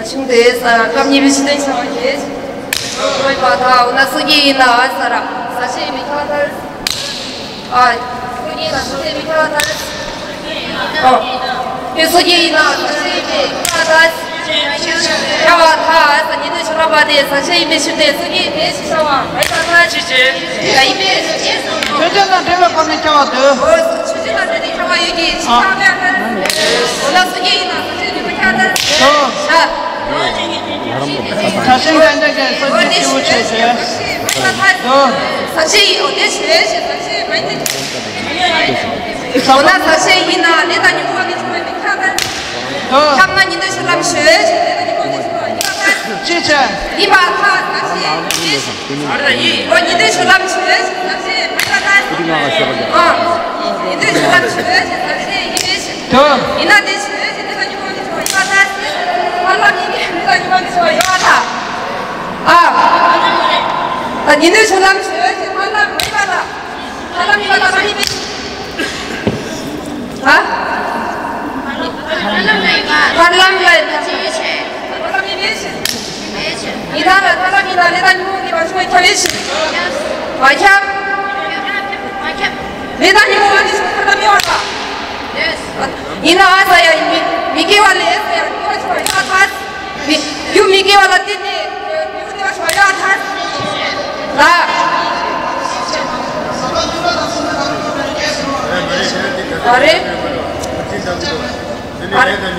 ཆུང་དེ་སྐབས་གཉིས་པའི་ཕྱི་དོན་ཆ་བ་ཡིན། མ་ཡིན་པར་ཐལ། འོ་ན་སོ་སྐྱེ་ཡིན་ན་ཟེར་ར། ཟག་བཅས་ཡིན་པས་ཁྱབ་པར་ཐལ། ཨ། སོ་སྐྱེ་ཡིན་ན་ཟག་བཅས་ཡིན་པས་ཁྱབ་པར་ཐལ། ཨ། དེ་སོ་སྐྱེ་ཡིན་ན་ཟག་བཅས་ཡིན་པས་ཁྱབ་པར་ཐལ། ཁྱབ་པར་ཐལ། ཉན་ཐོས་ཤེས་རབ་པ་དེ་ཟག་བཅས་ཡིན་པའི་ཕྱིར་ཏེ། སོ་སྐྱེ་ཡིན་པའི་ཕྱིར་བྱ་བ་མ་ཡིན་པར་ཐལ། ཅི་ཕྱིར། ཡིན་པའི་ཕྱིར། ཆོས་ཅན་དང་འབྲེལ་བའི་སྒོ་ནས་ཁྱབ་པར་འདོད། འོ། ཆོས་ཅན་དང་འབྲེལ་ཏེ་ཁྱབ་པ་ཡོད་ཀྱི་ཕྱིར་ཁྱབ་པར་ཐལ། འོ་ན་སོ་སྐྱེ་ཡིན་ན་ཟག་བཅས་ཡིན་པས་ཁྱབ་པར་ཐལ། ཨ། ད་ཤིང་ལྡན་ལྡན་གྱི་སོ་སྐྱེ་སྐྱེ་བོ་ཆོས་ཅན། ཨ། ཟག་བཅས་ཡིན། འོ་དེ་ཆོས་ཅན། ཟག་བཅས་མ་ཡིན་ཏེ། འོ་ན་ཟག་བཅས་ཡིན་ན་ལས་དང་ཉོན་མོངས་པ་གི་འབྱུང་བ་ཡིན་པས་ཁྱབ་པར་ཐལ། ཨ། ཁྱབ་ན་ཉན་ཐོས་ཤེས་རབ་ཆོས་ཅན། ལས་དང་ཉོན་མོངས་པ་གི་འབྱུང་བ་ཡིན་པར་ཐལ། ཅི་ཕྱིར། ཡིན་པར་ཐལ། ཟག་བཅས་ཡིན་པའི་ཕྱིར། འོ་ཉན་ཐོས་ཤེས་རབ་ཆོས་ཅན། ཟག་བཅས་མ་ཡིན་པར་ཐལ། ཨ། ཉན་ཐོས་ཤེས་རབ་ཆོས་ཅན། ཟག་བཅས་ཡིན་པའི་ཕྱིར། ཡིན་ན་དེ་ཆོས་ཅན། ལས་དང་ཉོན་མོངས་པ་གི་འབྱུང་བ་ཡིན་པར་ཐལ། ཐར་ལམ་ཡིན་ཏེ། ལས་དང་ཉོན་མོངས་པ་གི་འབྱུང་བ་ཡོད་པར་ཐལ། ཨ། ད་ཉན་ཐོས་ཤེས་རབ་ཆོས་ཅན། ཐར་ལམ་མ་ཡིན་པར་ཐལ། ཐར་ལམ་ཡིན་པར་ཐལ། མ་ཡིན་པའི་ཕྱིར། ཨ། ཐར་ལམ་ལ་ཐར་ལམ་ཡིན་པའི་ཕྱིར། ཡིན་ན་ལ་ཐར་ལམ་ཡིན་ན་ལས་དང་ཉོན་མོངས་པ་གི་འབྱུང་བ་ཁྱབ་པའི་ཕྱིར། མ་ཁྱབ། དེ་དག་ཉིན་མོ་བ་འདི་ཚོ་ཁ་ད་མི་བ་ད། ཡིན་ན་ཨ་ས་ཡ་མི་མི་དགེ་བ་ལས་ས་ཡ་མི་བ་ཆོ་ཡ་ཐ། མི་རྒྱུ་མི་དགེ་བ་ལ་བརྟེན་ནས་མི་བ་ཆོ་ཡ་ཐ། ལ། ཨ་རེ། ཨ་རེ། ལས་དང་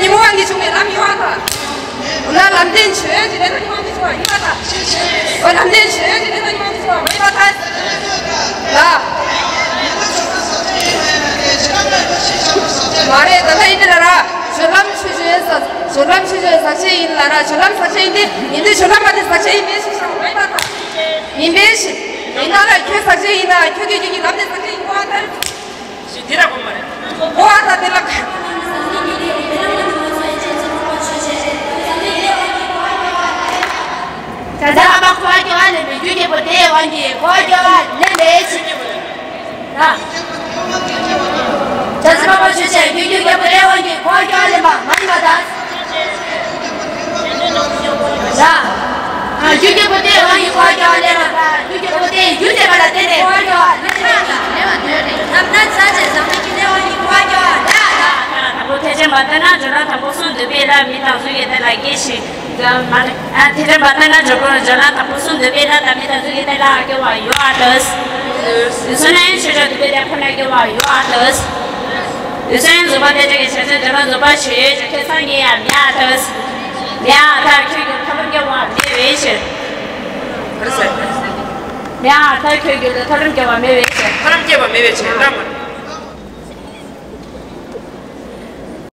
ཉིན་མོ་བ་འདི་ཚོ་ལམ་ཡོད་ཨ་ཐ། འོ་ན་ལམ་བདེན་ཆོས་ཀྱི་ལས་དང་ཉི་མ་འདི་ཚོ་ཡིན་པ་དང་། འོ་ལམ་བདེན་ཆོས་ཀྱི་ལས་དང་ཉི་མ་འདི་ཚོ་མ་ཡིན་པ་དང་། ལ། མ་རེད་ད་ལྟ་ཡིན་དེ་ལ་ར། སྦྱོར་ལམ་ཆོས་ཅན་ས། སྦྱོར་ལམ་ཆོས་ཅན་ཟག་བཅས་ཡིན་ལ་ར། སྦྱོར་ལམ་ཟག་བཅས་ཡིན་ཏེ། ཡིན་ཏེ་སྦྱོར་ལམ་པ་དེ་ཟག་བཅས་ཡིན་པའི་ཕྱིར་ཞེས་པ་མ་ཡིན་པ་དང་། ཡིན་པའི་ཕྱིར། ཡིན་ན་ལ་ཁྱོད་ཟག་བཅས་ཡིན་ན་ཁྱོད་ཀྱི་རྒྱུད་ཀྱི་ལམ་དེ་ཟག་བཅས་ཡིན་པ་ལྟར། ཞེས་དེ་ལ་གོ་མ་རེད། གོ་བ་དང་དེ་ལ་ཁ། བྱ་བྱ་བ་ཁོ་བ་སྐྱོ་བ་ལེན་པའི་རྒྱུ་སྐྱེས་བུ་དེའི་དབང་གིས་ཁོ་བ་སྐྱོ་བ་ལེན་པའི་ཕྱིར། ལ། བྱ་བྱ་བ་ཁོ་ཆོས་ཅན་རྒྱུ་རྒྱུ་སྐྱེས་བུ་དེའི་དབང་གིས་ཁོ་བ་སྐྱོ་བ་ལེན་པ་མ་ཡིན་པ་དང་། ལ། རྒྱུ་སྐྱེས་བུ་དེའི་དབང་གིས་ཁོ་བ་སྐྱོ་བ་ལེན་པ་དང་། རྒྱུ་སྐྱེས་བུ་དེའི་རྒྱུ་བྱས་པ་ལ་བརྟེན་ནས་ཁོ་བ་སྐྱོ་བ་ལེན་པ་དང་། ལ། དང་པོ་ཐེག་ཆེན་པ་ལྟར་ན་སྦྱོར་ལམ་དང་པོ་གསུམ་འདུས་པའི་ལ་མི་དང་གཟུགས་ཀྱི་དེ་ལ་སྐྱེ་ཞིང་། མ་རེད། ཨ་ཐེག་ཆེན་པ་ལྟར་ན་སྦྱོར་སྦྱོར་ལམ་དང་པོ་གསུམ་འདུས་པའི་ལ་དང་མི་དང་གཟུགས་ཀྱི་དེ་ལ་སྐྱེ་བ་ཡོད་ཨ་ཏོས། ཡུལ་སོ་ནའི་ཆོས་ཅན་འདུས་པའི་ལ་ཁོ་ན་སྐྱེ་བ་ཡོད་ཨ་ཏོས། ཡུལ་སོ་ནའི་གཟུགས་པོ་དེ་ཅན་གྱི་ཆོས་ཅན་སྦྱོར་ལམ་རྫོགས་པ་ཞིག་ཡོད་ཀྱང་ཁྱོད་སངས་རྒྱས་ཡང་མེད་ཨ་ཏོས། མེད་ཨ་ཐ་ཁྱོད་ཀྱི་ཐོབ་རམ་སྐྱེ་བ་མེད་པའི་ཕྱིར། མེད་ཨ་ཐ་ཁྱོད་ཀྱི་ཐོབ་རམ་སྐྱེ་བ་མེད་པའི་ཕྱིར། ཐོབ་རམ་སྐྱེ་བ་མེད་པའི་ཕྱིར་ལ་མ།